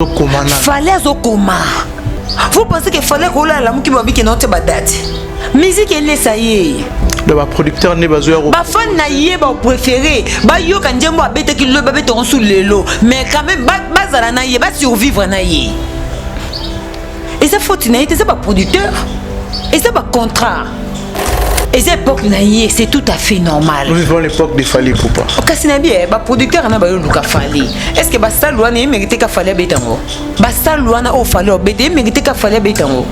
Fally azokoma. Vous pensez que Fally kolala lamuki babiki na ote ba date. Musique elesa ye. Donc ba producteur nde bazoya ko ba fan na ye ba préféré bayoka nzembo abetaki lobi babeta yango su lelo mais quand même bazala na ye ba survivre na ye. Eza faute na ye te, eza ba producteur, eza ba contrat. Eza époque na ye, c'est tout à fait normal. Nous vivons l'époque de Fally Ipupa. Kasi na bien ba producteur na ba yo luka Fally. Est-ce que ba salle wana mérité ka Fally abeta ngo? Ba salle wana o Fally obeta mérité ka Fally abeta ngo?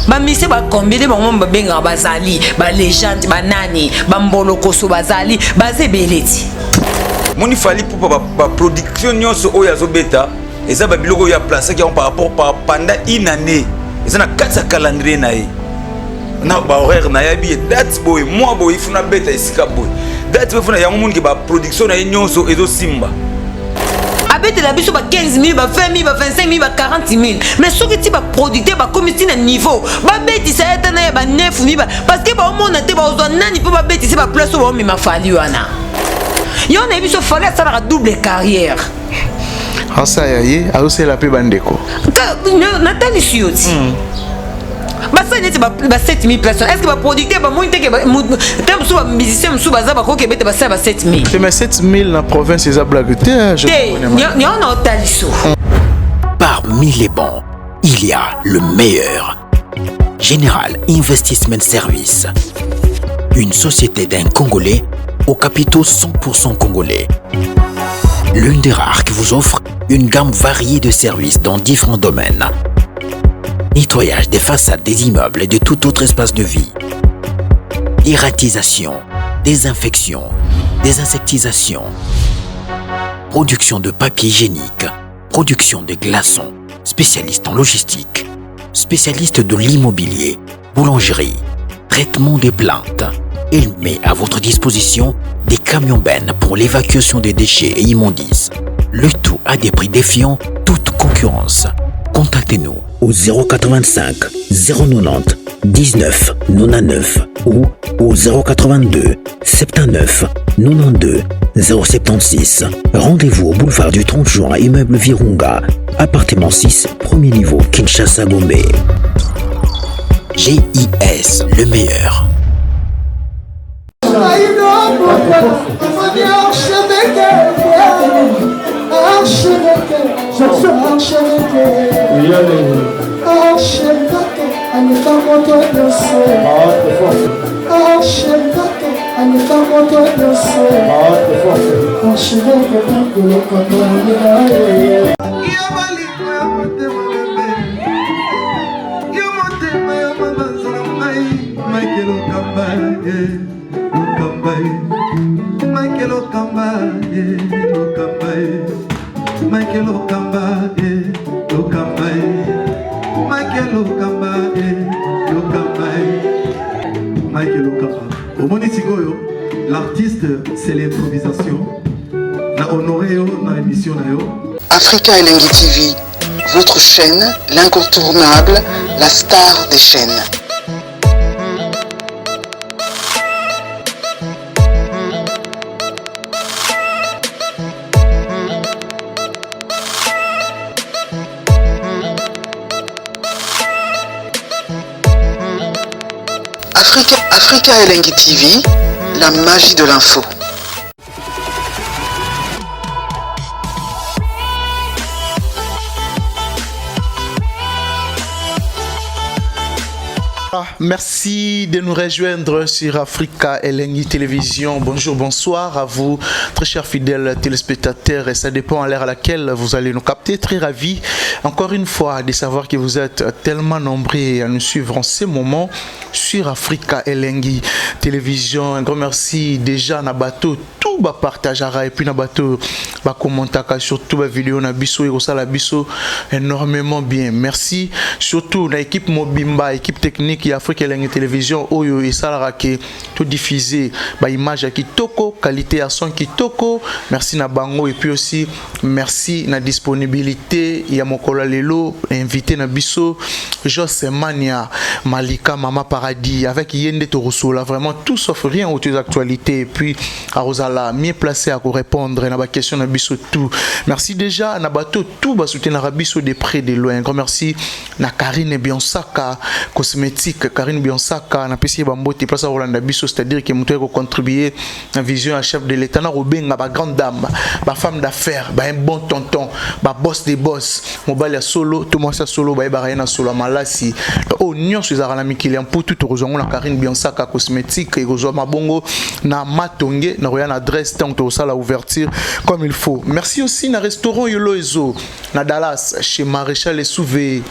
Ba mise ba combien de bango ba benga bazali, ba légende, ba nani, ba mbolokoso bazali, baze beleti. Moni Fally Ipupa ba production nyonso oyo azobeta eza ba biloko oyo aplaçaki yango par rapport par pendant une année, eza na kati ya calendrier na ye na bahoraire na ye, ayebi ye date boye, mois boye ifuna beta esika boye, date boye ifuna yango. Monike baproduction na ye nyonso ezosimba. Abetela biso ba 15 000, ba 20 000, ba 25 000, ba 40 000, mais soki ti baproducteur bakomi ti na niveau babetisa ye ata na ye ba 9 000, parce que baomona te bazwa nani mpo babetisa baplace oyo baomema Fally wana. Yo nayebi biso Fally asalaka double carrière. Asaya ye azosala mpe bandeko. Natalisi yo ti basali neti ba 7000 places. Est ce que baproducteur bamoni teke te mosusu, bamusicien mosusu baza bakoki ebeta basala ba 7000? Te, mais 7000 na province eza blague te. Te, yango na otaliso. Parmi les bons, il y a le meilleur. General Investment Service. Une société d'un Congolais aux capitaux 100% congolais. L'une des rares qui vous offre une gamme variée de services dans différents domaines. Nettoyage des façades des immeubles et de tout autre espace de vie. Dératisation, désinfection, désinsectisation, production de papier hygiénique, production de glaçons, spécialiste en logistique, spécialiste de l'immobilier, boulangerie, traitement des plantes. Il met à votre disposition des camions bennes pour l'évacuation des déchets et immondices. Le tout à des prix défiant toute concurrence. Contactez-nous au 085 090 19 99 ou au 082 79 92 076. Rendez-vous au boulevard du 30 juin, immeuble Virunga, appartement 6, premier niveau, Kinshasa Gombe. GIS, le meilleur. Omoni sikoyo, l'artiste, c'est l'improvisation. Na honoré yo na émission na yo. Africa Elengi TV, votre chaîne, l'incontournable, la star des chaînes. Africa Elengi TV, la magie de l'info. Merci de nous rejoindre sur Africa Elengi Télévision. Bonjour, bonsoir à vous, très chers fidèles téléspectateurs. Et ça dépend à l'heure à laquelle vous allez nous capter. Très ravi, encore une fois, de savoir que vous êtes tellement nombreux à nous suivre en ce moment sur Africa Elengi Télévision. Un grand merci déjà à bato tout ba partagera et puis na bato ba commentaka surtout ba vidéo na biso et la biso énormément bien. Merci surtout na équipe mobimba, équipe technique ya Africa Elengi Télévision oyo esalaka ke to diffuser ba image ya kitoko, qualité ya son kitoko. Merci na bango et puis aussi merci na disponibilité ya mokolo lelo invité na biso Jos Mania Malika Mama Paradis avec Yende Torosola, vraiment tout sauf rien autour des actualités et puis Arosala. Aza mieux placé à répondre na ba question na biso tout. Merci déjà na bato tout ba soutenir biso de près de loin. Un grand merci na Karine Bionsaka cosmétique. Karine Bionsaka na pesi bambote place Rolanda biso, c'est-à-dire que muto ko contribuer na vision à chef de l'État, na robenga ba grande dame, ba femme d'affaires, ba un bon tonton, ba boss des boss, mobali ya solo to mwasi ya solo, bayebaka ye na solo ya malasi oyo nyonso ezalaka na mikili ya mputu. Tokozwa na Karine Bionsaka cosmétique, ekozwa mabongo na Matonge na koya na adresse ntango tokosala ouverture comme il faut. Merci aussi na restaurant Yolo Ezo na Dallas, chez Maréchal Esouvé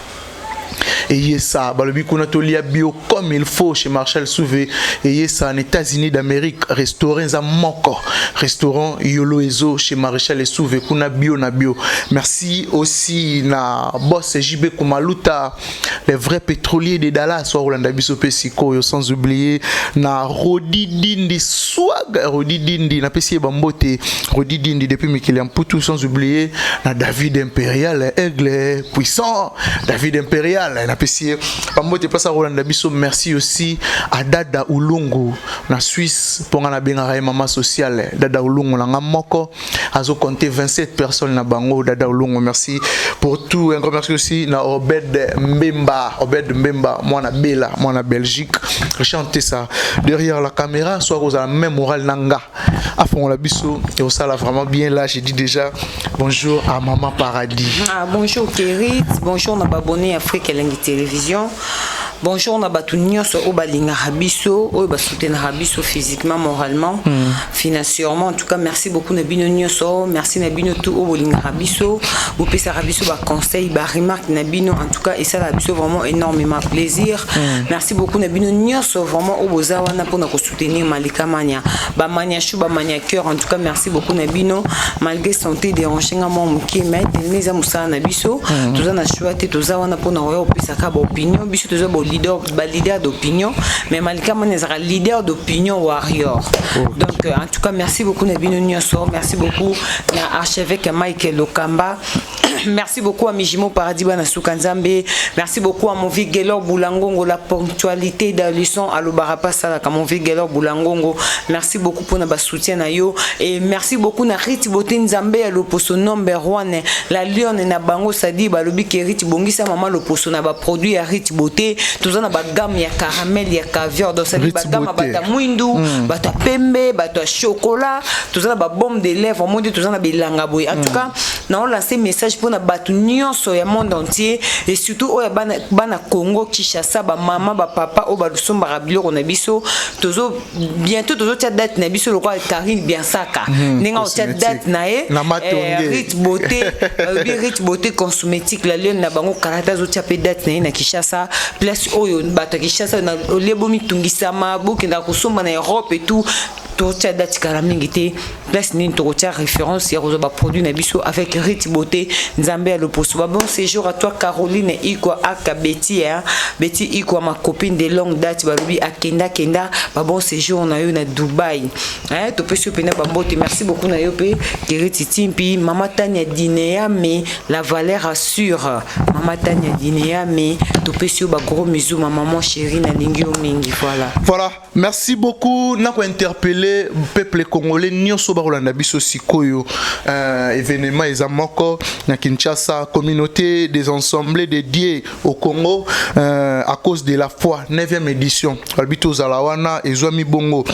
eyesa. Balobi kuna tolia bio comme il faut chez Marshal Souvé eyesa en États-Unis d'Amérique. Restaurant eza moko, restaurant Yolo Ezo chez Maréchal Esouvé, kuna bio na bio. Merci aussi na boss JB Kumaluta, les vrais pétroliers de Dallas, Rolanda biso mpe sikoyo. Sans oublier na Rodi Dindi Swag, Rodi Dindi, napesi ye bambote, Rodi Dindi depuis mikili ya mputu. Sans oublier na David Imperial, aigle puissant, David Imperial, napesi ye bambote place Rolanda biso. Merci aussi à Dada Ulungu na Suisse, mpo nga nabengaka ye mama sociale. Dada Ulungu na nga moko azocompte 27 personnes na bango. Dada Ulungu, merci pour tout. Un grand merci aussi na Obed Mbemba, Obed Mbemba, mwana Bela, mwana Belgique. Richard Tessa derrière la caméra, soit kozala même moral na nga afongola biso et osala vraiment bien. Là, j'ai dit déjà bonjour à Maman Paradis. Ah, bonjour Kerit, bonjour na babone Afrique Elengi Télévision. Bonjour na bato nyonso oyo balingaka biso, oyo basoutenaka biso physiquement, moralement, financièrement. En tout cas, merci beaucoup na bino nyonso. Merci na bino tout oyo bolingaka biso, bopesaka biso baconseil, baremarque na bino. En tout cas, esalaka biso vraiment énormément plaisir. Merci beaucoup na bino nyonso vraiment oyo boza wana mpona kosoutenir Malika Mania, bamania chou, bamania cœur. En tout cas, merci beaucoup na bino. Malgré santé dérange nga mwa moke, mais telema eza mosala na biso. Toza na choix te, toza wana mpona koya kopesaka baopinion. Biso toza baleader, baleader d'opinion, mais Malika Mania ezalaka leader d'opinion warrior. Donc en tout cas, merci beaucoup na bino nyonso. Merci beaucoup na archevêque Mike Lokamba. Merci beaucoup à Mijimo Paradis Bana Suka Nzambe. Merci beaucoup à mon vieux Gelor Boulangongo, la ponctualité d'Alisson alobara pas ça mon vieux Gelor Boulangongo. Merci beaucoup pour notre soutien na yo et merci beaucoup na Riti Bote Nzambe ya loposo number 1, la lionne na bango sadi balobi ke Riti bongisa mama loposo na ba produit ya Riti Bote. Toza na ba gamme ya caramel, ya caviar, donc ça dit ba gamme bata mwindu, bata pembe, bata chocolat, toza na ba baume de lèvres, monde toza na bilanga boye. En tout cas, na lancer message mpona bato nyonso ya monde entier et surtout oyo bana, bana Congo Kinshasa, bamama, bapapa oyo basombaka biloko na biso. Tozo bientôt tozotia date na biso lokola Karine Biansaka, ndenge aotia date na ye. Rit Beauté, balobi Rit Beauté cosmétique, la lionne na bango kalata, azotia mpe date na ye na Kinshasa, place oyo bato ya Kinshasa olie bomitungisama, bokendaka kosomba na Europe et tout. Totia date kala mingi te. Place nini tokotia référence ya kozwa baproduit na biso avec Rit Beauté Nzambe ya loposo. Ba bon séjour à toi, Caroline Ikwa aka Betty, hein? Betty Ikwa, ma copine de longue date, balobi akenda kenda. Ba bon séjour na yo na Dubai, hein? Topesi yo mpena bambote. Merci beaucoup na yo mpe Keriti Timpi, mama Tania Dineame, la valeur assure, mama Tania Dineame, topesi yo bagros bisous, ma maman chérie, nalingi yo mingi. Voilà. Voilà, merci beaucoup. Nako interpeller peuple congolais nyonso bakolanda biso sikoyo. Événement eza moko na Kinshasa, communauté des assemblées de Dieu au Congo, à cause de la foi, 9e édition. Balobi tozala wana, ezwami bongo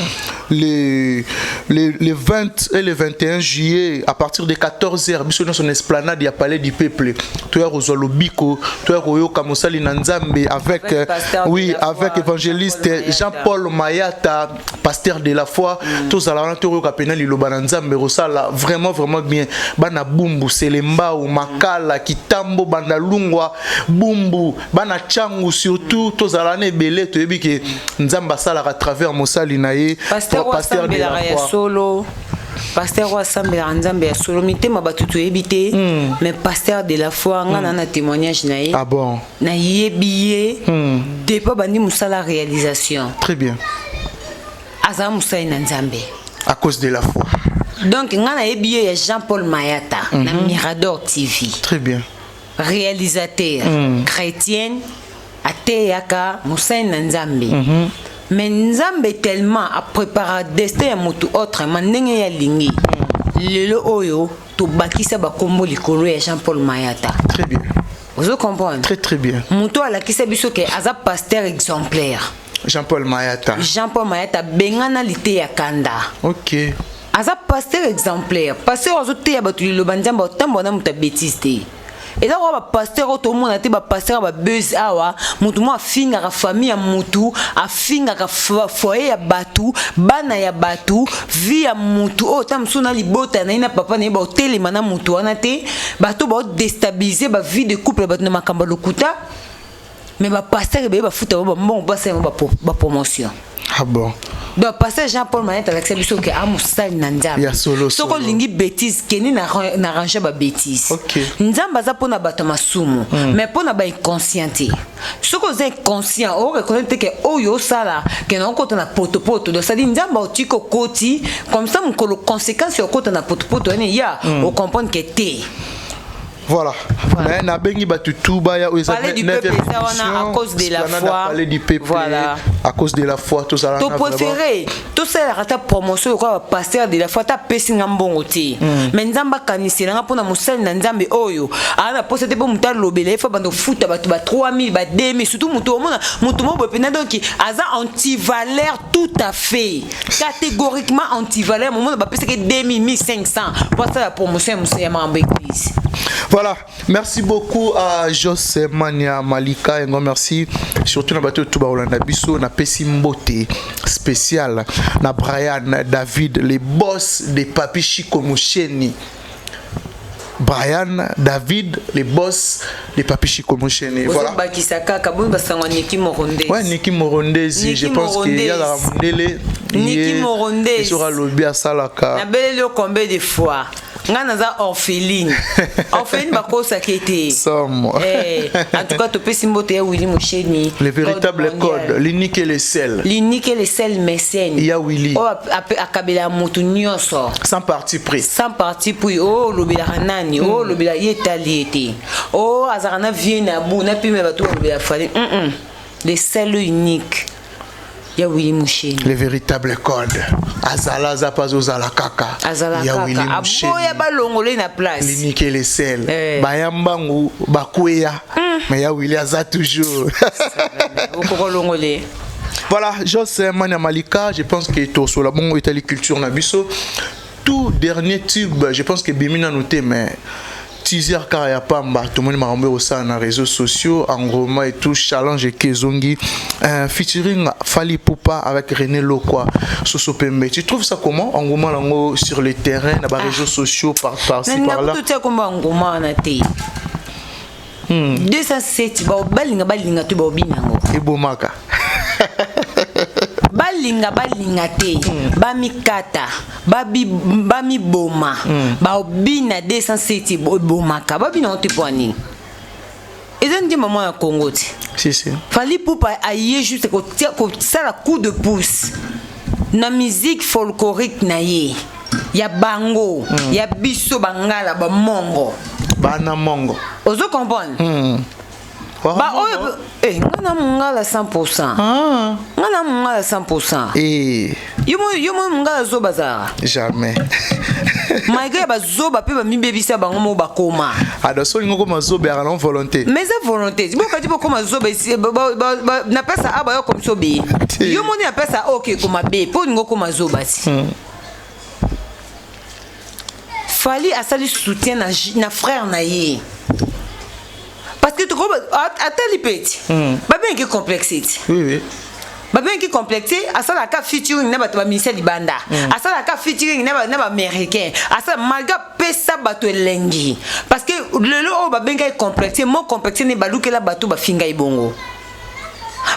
le 20 et le 21 juillet à partir de 14h. Biso nyonso na esplanade ya Palais du Peuple, toya kozwa lobiko, toya koyoka mosali na Nzambe avec, Avec pasteur de oui, la foi, avec évangéliste Jean-Paul Jean-Paul Mayata, pasteur de la foi. Tozala wana, toyoka pena liloba na Nzambe, kosala vraiment vraiment bien. Bana Bumbu, Selembao, Makala, Kitambo, Bandalungwa, Bumbu, bana Changu surtout, tozala wana ebele. Toyebi ke Nzambe asalaka à travers mosali na ye. Pasteur oyo pasteur de la asambelaka ya foi. Solo, pasteur oyo asambelaka Nzambe ya solo, mitema bato toyebi te, mais pasteur de la foi, nga na témoignage na ye. Ah bon? Nayebi ye depuis bandi mosala réalisation. Très bien. Azala mosali na Nzambe. À cause de la foi. Donc nga nayebi ye ya Jean Paul Mayata na Mirador TV. Très bien. Réalisateur chrétienne, ateyaka, mosali na Nzambe. Mais Nzambe tellement a prépara destin ya mutu autrement ndenge ye alingi. Lelo oyo tobakisa bakombo likolo ya Jean-Paul Mayata. Très bien. Ozo comprendre? Très très bien. Mutu alakisa biso ke aza pasteur exemplaire. Jean-Paul Mayata. Jean-Paul Mayata bengana liteya kanda. OK. Aza pasteur exemplaire. Pasteur azoteya bato liloba Nzambe otambola na moto ya bêtise te. Eza kwa ba pasteur oyo tomona te ba pasteur ba buzz awa mutu moko afingaka famille ya mutu afingaka foyer ya batu bana ya batu vie ya mutu oyo ta mosusu na libota na ye na papa na ye baotelema na mutu wana te bato baodestabilize ba vie de couple ya bato na makambo ya lokuta mais ba pasteur ebele bafuta bango bambongo basala bango ba promotion. Ah bon. Donc pasteur Jean-Paul Mayata alakisa biso ke amosali na Nzambe. Soki olingi bêtise kende na na ranger ba bêtise. Okay. Nzambe aza pona bato ya masumu mais pona ba inconscient te. Soki oza inconscient o reconnaître te ke oyo osala ke na okota na potopoto donc c'est-à-dire Nzambe otiki okoti comme ça mokolo conséquence ya okota na potopoto wana ya o comprendre ke te. Voilà. voilà. Mais nabengi batu tout baya oyo eza Palais du peuple eza wana à cause de la foi. Palais du peuple. Voilà. À cause de la foi tozala To préféré tosalaka ata promotion lokola ba pasteur de la foi ata apesi nga mbongo te. Mais Nzambe akanisela nga mpona mosali na Nzambe oyo aza na posa te mpo moto alobela ye fo banda kofuta bato ba 3000 ba 2000 surtout moto omona moto moko boye mpenza donc aza antivaleur tout à fait catégoriquement antivaleur momona bapesaki 2000 1500 mpo asala promotion ya makambo église. Voilà, merci beaucoup à Jos Mania Malika, un grand merci surtout na bato tout ba Olanda biso na pesi mbote spécial na Brian David les boss de Papi Chico Musheni. Brian David les boss de Papi Chico Musheni. Voilà. Bakisa kaka bon basango Niki Morondezi. Ouais, Niki Morondezi, je pense qu'il y a la mundele. Niki Morondezi. Sera lobi asalaka. Na beleli yo combien de fois? Nga naza orpheline. Orpheline bakosaka ete. Somo. Eh, en tout cas topesi mbote ya Willy Musheni. Le véritable code, l'unique et le seul. L'unique et le seul mécène. Ya Willy. Oh akabela mutu nyonso. Sans parti pris. Sans parti pris. Oh lobela nani? Oh lobela ye tali ete. Oh azaka na vie na bu na pime bato lobela fali. Le seul unique. Ya Willy Musheni. Le véritable code. Azala za pas ozala kaka. Azala Ya Willy kaka. Musheni. Aboya balongole na place. L'unique et le seul. Eh. Bayambangu bakweya. Mais ya Willy aza toujours. Okoko longole. Voilà, Jos Mania Malika, je pense que tosola bongo etali culture na biso. Tout dernier tube, je pense que Bimina noté mais teaser car ya pamba tout le monde m'a au ça dans les réseaux sociaux en gros et tout challenge Kezongi featuring Fally Ipupa avec René Lokwa Soso Pembe. Tu trouves ça comment en gros lango sur le terrain dans les réseaux sociaux par par ci par là? Tout ça comme en gros na té. 207 ba balinga balinga to ba binango. Ebomaka. Balinga balinga te, ba mikata, ba bi, ba miboma, ba obina 207 bomaka, ba bina te poani. Eza ndi maman ya Congo ti. Si si. Fally Ipupa aye juste ko tia ko sala coup de pouce na musique folklorique na ye. Ya bango, ya biso bangala ba mongo. Bana mongo. Ozo comprendre? Ba oyo, eh, nga na mongala 100%. Ah. Nga na mongala 100%. Eh. Yo mo, yo mo mongala zo bazara. Jamais. Malgré ba zoba pe ba mibebisa bango mo bakoma. Ah, donc soki ngoko mazoba ya non volonté. Mais c'est volonté. Bon kati boko mazoba ici, ba, ba, ba, ba, na pesa a ba yo comme so be. Te. Yo moni na pesa OK koma be, po ngoko mazoba si. Fally asali soutien na na frère na ye. Parce que tu comprends, atali peti. Ba bien ki complexité. Oui oui. Ba bien ki complexé, asala ka featuring na bato ba ministère libanda. Asala ka featuring na ba, na ba américain. Asala malgré pesa bato elengi. Parce que le lo ba bien ki complexé, mo complexé ne balukela bato ba finga ibongo.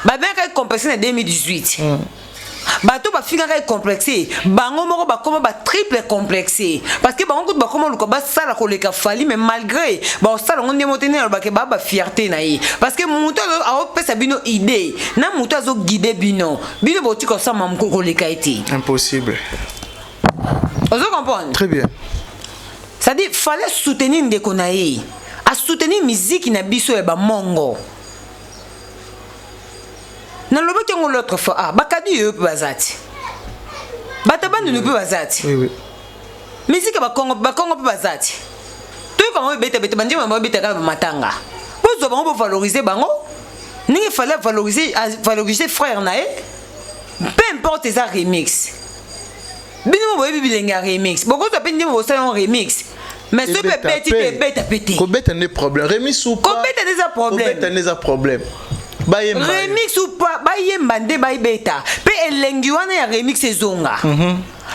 Ba bien ki complexé na 2018. Bato ba finga ka complexé, bango moko ba koma ba triple complexé. Parce que bango kutu ba koma luka ba sala koleka Fally, mais malgré ba sala ngo ndemo te na ba ke ba ba fierté na ye. Parce que muto azo a opesa bino idée, na muto azo guider bino. Bino boti ko sama mko koleka ete. Impossible. Ozo comprendre? Très bien. C'est-à-dire fallait soutenir ndeko na ye. A soutenir musique na biso ya ba mongo. Nalobaki yango l'autre fois, ah, bakadi yoyo mpe baza ti, bato bandundu mpe baza ti. Oui, oui. Musique ya bakongo, bakongo mpe baza ti. Toyoka bango ebetabeta, banzembo bango ebetaka na bamatanga. Bozwa bango, bovalorize bango ndenge fallait valoriser, valoriser frère na ye. Peu importe eza remix, bino mo boyebi bilenge ya remix, bokozwa mpe ndenge bosala yango remix, mais soki mpe ebeti te, ebeta mpe te. Kobeta nde problème, remix ou pas. Kobeta nde eza problème. Kobeta nde eza problème, bayemba. Remix ou pas, bayemba nde, bayebeta mpe elengi wana ya remix ezonga.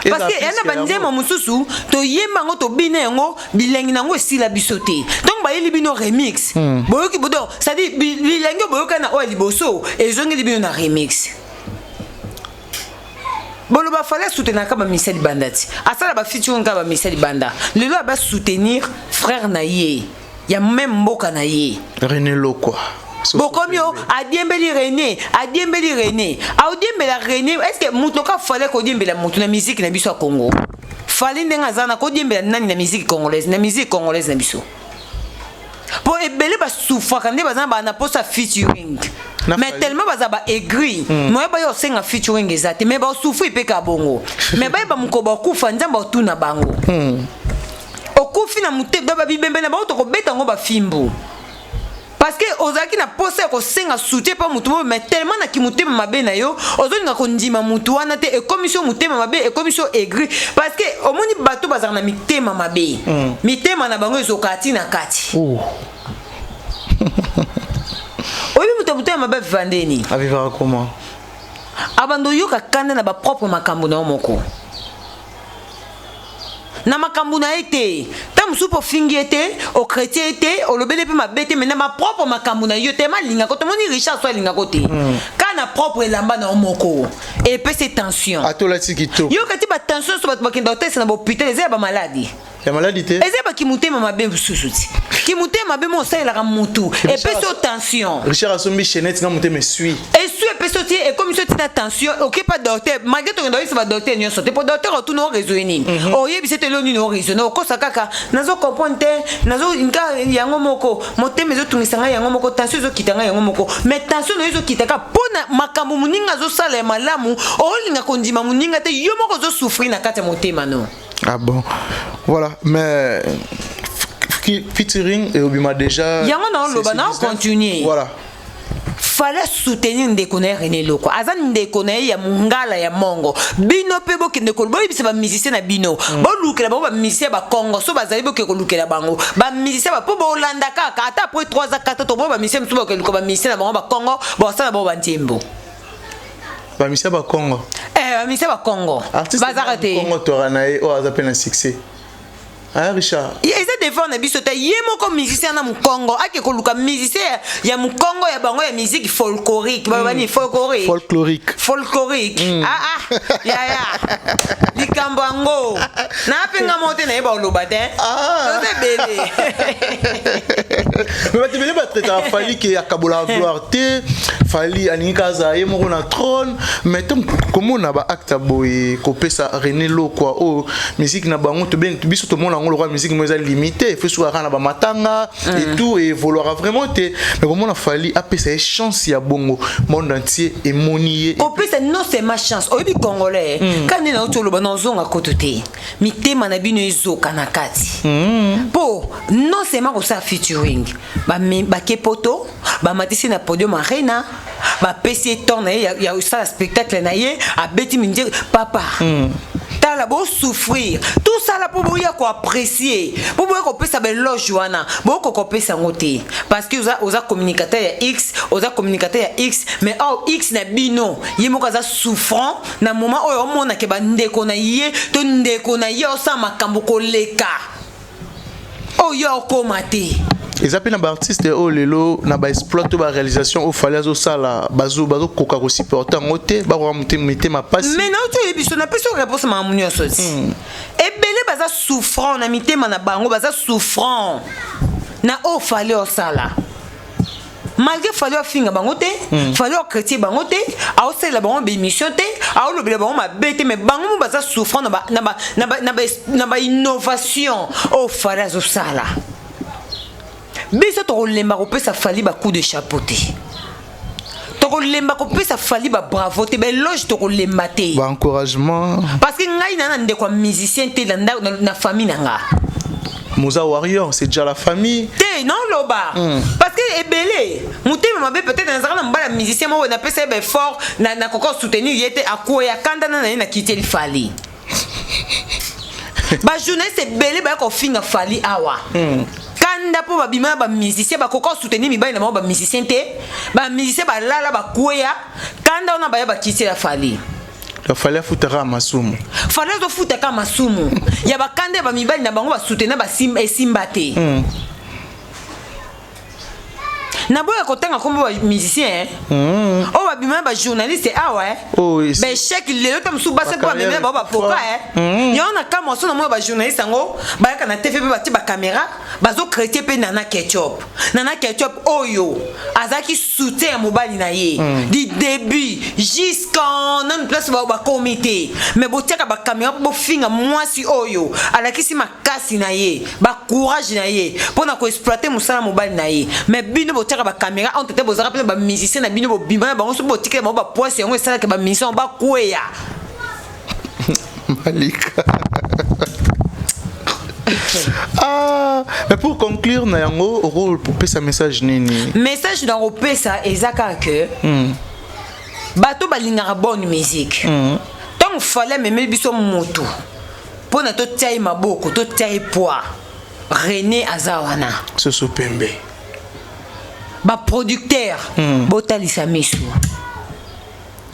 Parce que eya na banzembo mosusu toyemba yango, tobina yango, bilengi na yango esila biso te. Ntango bayeli bino remix, boyoki bodo, c'est-à-dire bilengi oyo boyoka na oyo ya liboso ezongeli bino na remix. Boloba Fally asoutenaka bamisia libanda ti asala bafeaturing kaka bamisia libanda. Lelo aba soutenir frère na ye ya même mboka na ye. René Lokwa. Bokomi o adiembeli René, adiembeli René, aodiembela René. Est ce que moto ka Fally kodiembela moto na musique na biso ya Congo? Fally ndenge aza na kodiembela nani na musique congolaise, na musique congolaise na biso? Mpo ebele basufraka nde baza na bana posa featuring. Na mais Fally. Tellement baza ba aigri, moye baya osenga featuring eza te, mais basufri mpe ka bongo. Mais bayeba mokolo bakufa, Nzambe otuna bango. Okufi na motema, babibembe na bango tokobeta yango bafimbu, parce que ozalaki na posa ya kosenga soutien mpa motu moko, mais tellement na kimotema mabe na yo, ozolinga kondima motu wana te. Ekomisi yo motema mabe, ekomisi yo aigri, parce que omoni bato bazalaka na mitema mabe, mitema na bango ezokaka ti na kati. Oh. Oyebi moto ya motema mabe aviva ndeni? Avivaka comment? Abanda oyoka kanda na bapropre makambo na yo moko, na makambo na ye te. Ta mosusu mpo ofingi ye te, ochrétien ye te, olobeli mpe mabe te, mais na bapropre makambo na yo te ma alingako. Tomoni Richard so alingako te, kaka na propre elamba na yo moko epesi tension. Ata olati kitoko. Yoka ti batension so bato bakenda kotesa na bahôpital, eza ya bamaladi. Ya maladi te. Eza baki motema mabe mosusu ti kimotema mabe mo osalelaka motu, epesi yo tension. Richard asombi chaînette, nga motema esui. Esu epesi yo ti, ekomi so ti na tension, okepa docteur. Malgré tokenda oyebisa badocteur nyonso te, po docteur otuna oraisonne nini, oyebisa ete elo nini oraisonne, okosa kaka nazo comprendre te, nazo nka yango moko, motema ezotungisa ngai yango moko, tension ezokita ngai yango moko. Mais tension na yo ezokita kaka mpo na makambo moninga azosala ya malamu, olinga kondima moninga te, yo moko ozosouffrir na kati ya motema no. Ah bon, voilà, mais featuring et obima déjà. Yango na oloba, na continuer. Voilà. Fallait soutenir ndeko na ye René Loko, aza ndeko na ye ya mongala ya mongo. Bino mpe bokende boyebisa bamusicien na bino, bolukela bango bamusicien ya bakongo so bazali, boke kolukela bango bamusicien mpo bolanda kaka. Ata après 3 ans, 4 ans, toboyo bamusicien mosusu, bokeluka bamusicien na bango bakongo, bosala bango banzembo. Bamusicien bakongo? Eh, bamusicien bakongo bazaka te. Kongo tora na ye oyo aza mpe na succès, ah Richard. Eza devant na biso te. Ye moko musicien na mokongo ake koluka musicien ya mokongo ya bango ya musique folklorique, baloba nini, folklorique? Folklorique. Folklorique. Ah ah, yaya, likambo yango napenga mo te, nayeba oloba te. Toza ebele. Mais bato ebele batraitaka Fally ke akabolaka gloire te, Fally alingi kaka azala ye moko na trône. Mais ntango komona baacte ya boye, kopesa René Lokwa oyo musique na bango, biso tomona yango lokola musique mo eza limité, faut soki kaka na bamatanga et tout, evoluaka vraiment te. Mais komona Fally apesa ye chance ya bongo, monde entier emoni ye. Kopesa non seulement chance, oyebi congolais ka nde nauti oloba, na ozonga koto te, mitema na bino ezoka na kati mpo non seulement kosala featuring, bake poto, bamatisi na podium arena, bapesi ye temps na ye ya kosala spectacle na ye, abeti mindie papa. Tala, bosouffrir tosala mpo boya koapprécier, mpo boya kopesa baéloge wana, bokoka kopesa yango te, parce que oza communicateur ya x, oza communicateur ya x. Mais or x na bino ye moko aza souffrant na moment oyo, omonake bandeko na ye to ndeko na ye osala makambo koleka oyo okóma te. Eza mpe na baartiste oyo lelo na baexploit to baréalisation oyo Fally azosala, bazokoka kosupporte yango te, bakoka mitema pasi. Mais nauti oyebi so, napesi yo réponse. Makambo nyonso ti ebele baza souffrant na mitema na bango, baza souffrant na oyo Fally osala, malgré Fally afinga bango te, Fally achrétien bango te, aosalela bango baémission te, aolobela bango mabe te, mais bango mo baza souffrant na bainnovation oyo Fally azosala. Biso tokolemba kopesa Fally bacoup de chapeau te. Tokolemba kopesa Fally ba bravo te, ba éloge tokolemba te. Ba encouragement. Parce que ngai na na ndeko ya musicien te na, na, na famille na nga. Moza Warrior, c'est déjà la famille. Te non loba. Parce que ebele motema mabe, peut-être nazalaka na mobali ya musicien moko napesa ye ba effort na nakoka soutenir ye te, akoya kanda na ye na kiteli Fally. Bajournaliste ebele baya kofinga Fally awa. Kanda mpo babima na bamusicien, bakoka soutenir mibali na bango bamusicien te, bamusicien balala bakweya, kanda wana baya bakitela Fally. Fally afutaka masumu. Fally azofutaka masumu ya bakanda ya bamibali na bango basoutenir esimba te. Naboya kotanga nkombo bamusicien oyo babima na bajournaliste awa. Oh, baéchec lelo ta mosusu basi mpo bamemela bango bapoka. Yango na kamwa so namona bajournaliste yango bayaka na TV mpe batie bacaméra, bazocritiquer mpe Nana Ketchup. Nana Ketchup oyo azalaki soutien ya mobali na ye du début jusqu'en nanu place bakomi te, mais botiaka bacaméra mpo bofinga mwasi oyo alakisi makasi na ye, bacourage na ye mpona koexploiter mosala mobali na ye. Mais bino botiaka bacaméra entre te, bozalaka mpena bamusicien na bino, bobima na bango, soki botikela bango bapoise, yango esalaka bamusicien yango bakweya. Malika. Ah, mais pour conclure na yango, rôle pour pesa message nini? Message na kopesa eza kaka ke bato balingaka bonne musique. Ntango Fally amemeli biso motu mpo na totia ye maboko, totia ye poids, René aza wana. Soso pembe. Baproducteur, botalisa miso.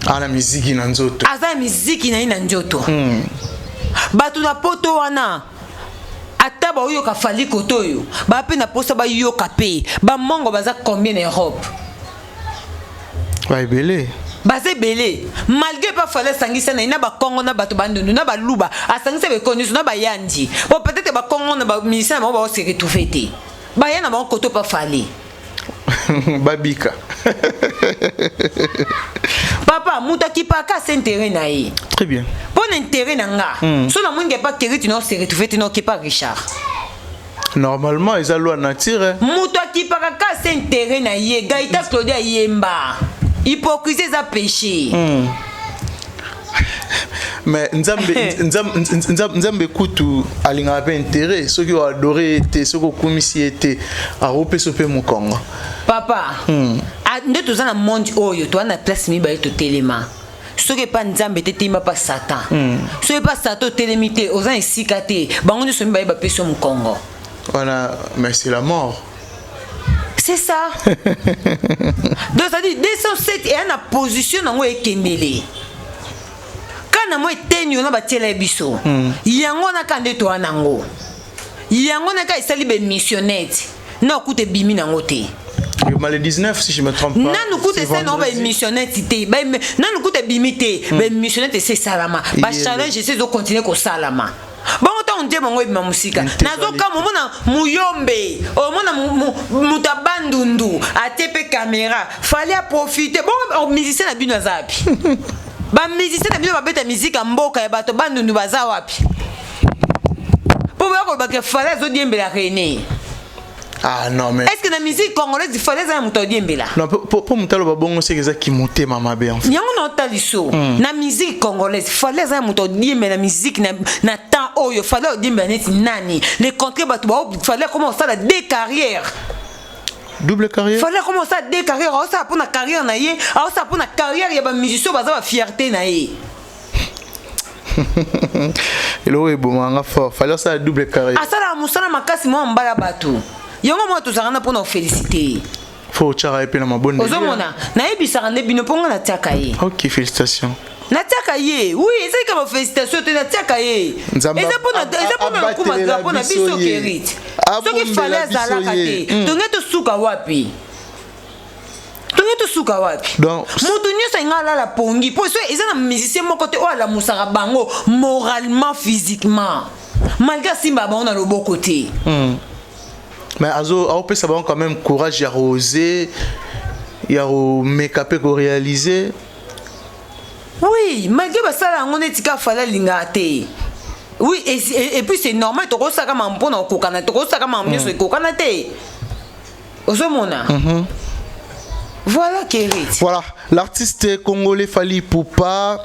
Ana miziki na nzoto. Aza na miziki na ye na nzoto. Bato na poto wana, ata baoyoka Fally kote oyo, baa mpe na posa bayoka mpe bamongo. Baza combien na Europe? Baebele. Baza ebele. Malgré pa Fally asangisa na ye na Bakongo, na bato Bandundu, na Baluba, asangisa beko nyonso na bayandi po peut-être Bakongo na bamusicien na bango baose retrouve te, baya na bango koto pa Fally. Babika. Papa, moto akipaka ase intérêt na ye. Très bien. Mpo na intérêt na nga, so na mwingi epa Keriti na ose retrouve te, na okepa Richard. Normalement eza loi nature, eh. Moto akipaka ka ase intérêt na ye. Gaita Claudie ayemba, hypocrisie eza péché. Mais Nzambe, Nzambe, Nzambe kutu alingaka mpe intérêt. Soki oadore ye te, soki okumisi ye te, akopesa mpe mokongo. Papa, nde toza na monde oyo, toza na place mibale totelema. Soki epa Nzambe te, telema pa Satan. Soki epa Satan otelemi te, oza na esika te. Bango nyonso mibale bapesi yo mokongo. Wana, mais c'est la mort. C'est ça. Donc c'est à dire 207 eya na position nango, ekendele kana mo eteni wana batiela ye biso yango wana ka nde toa nango yango wana ka esali baémissionnette na okuta ebimi nango te. Mais le 19, si je me trompe pas. Nanu kuta esali nango baémissionnette te, nanu kuta ebimi te, baémissionnette ese esalama, bachallenge ese ezocontinue kosalama bongo. Ntango nde bango ebima mosika, nazokama omona muyombe, omona moto abandundu atie mpe caméra, Fally aprofite bongo. Musicien na bino aza wapi? Bamusicien na bino babeta musique ya mboka ya bato Bandundu baza wapi? Mpo boya kolobaka Fally azodiembela René. Ah non, mais Est ce que na musique congolaise Fally eza na moto adiembela? Non, po moto aloba bongo, seke ezaki motema mabe en fait. Yango na otali so na musique congolaise, Fally aza na moto odiembela na musique na temps oyo? Fally odiembela neti nani? Le contraire, bato bao Fally akoma kosala deux carrières. Double carrière. Fally akoma kosala deux carrières. Aosala mpo na carrière na ye, aosala mpo na carrière ya bamusicien baza bafierté na ye. Eloko ebomanga fort, Fally asala double carrière. Asalaka mosala makasi mwa mbala bato yango mwa tozalaka na mpona kofélicité ye. Faut otyaka ye mpe na mabonde. Ozomona, nayebisaka nde bino mpo nga natiaka ye. Ok, félicitations. Natiaka ye, oui, ezali kaka bafélicitation te, natiaka ye. Eza mpona lokuma drapeau na biso Kerite. Soki Fally azalaka te, tonge tosuka wapi? Tonge tosuka wapi? Moto nyonso alinga alala pongi mpo so eza na musicien moko te oyo alamusaka bango moralement, physiquement, malgré asimba bango na loboko te. Mais azo aopesa bango quand même courage ya rose, ya komeka mpe koréaliser. Oui, malgré basala yango neti kaka Fally alingaka te. Oui, et puis c'est normal, tokosaka makambo mpona kokokana, tokosaka makambo nyonso ekokana te, ozomona. Voilà Kerit. Voilà, l'artiste congolais Fally Ipupa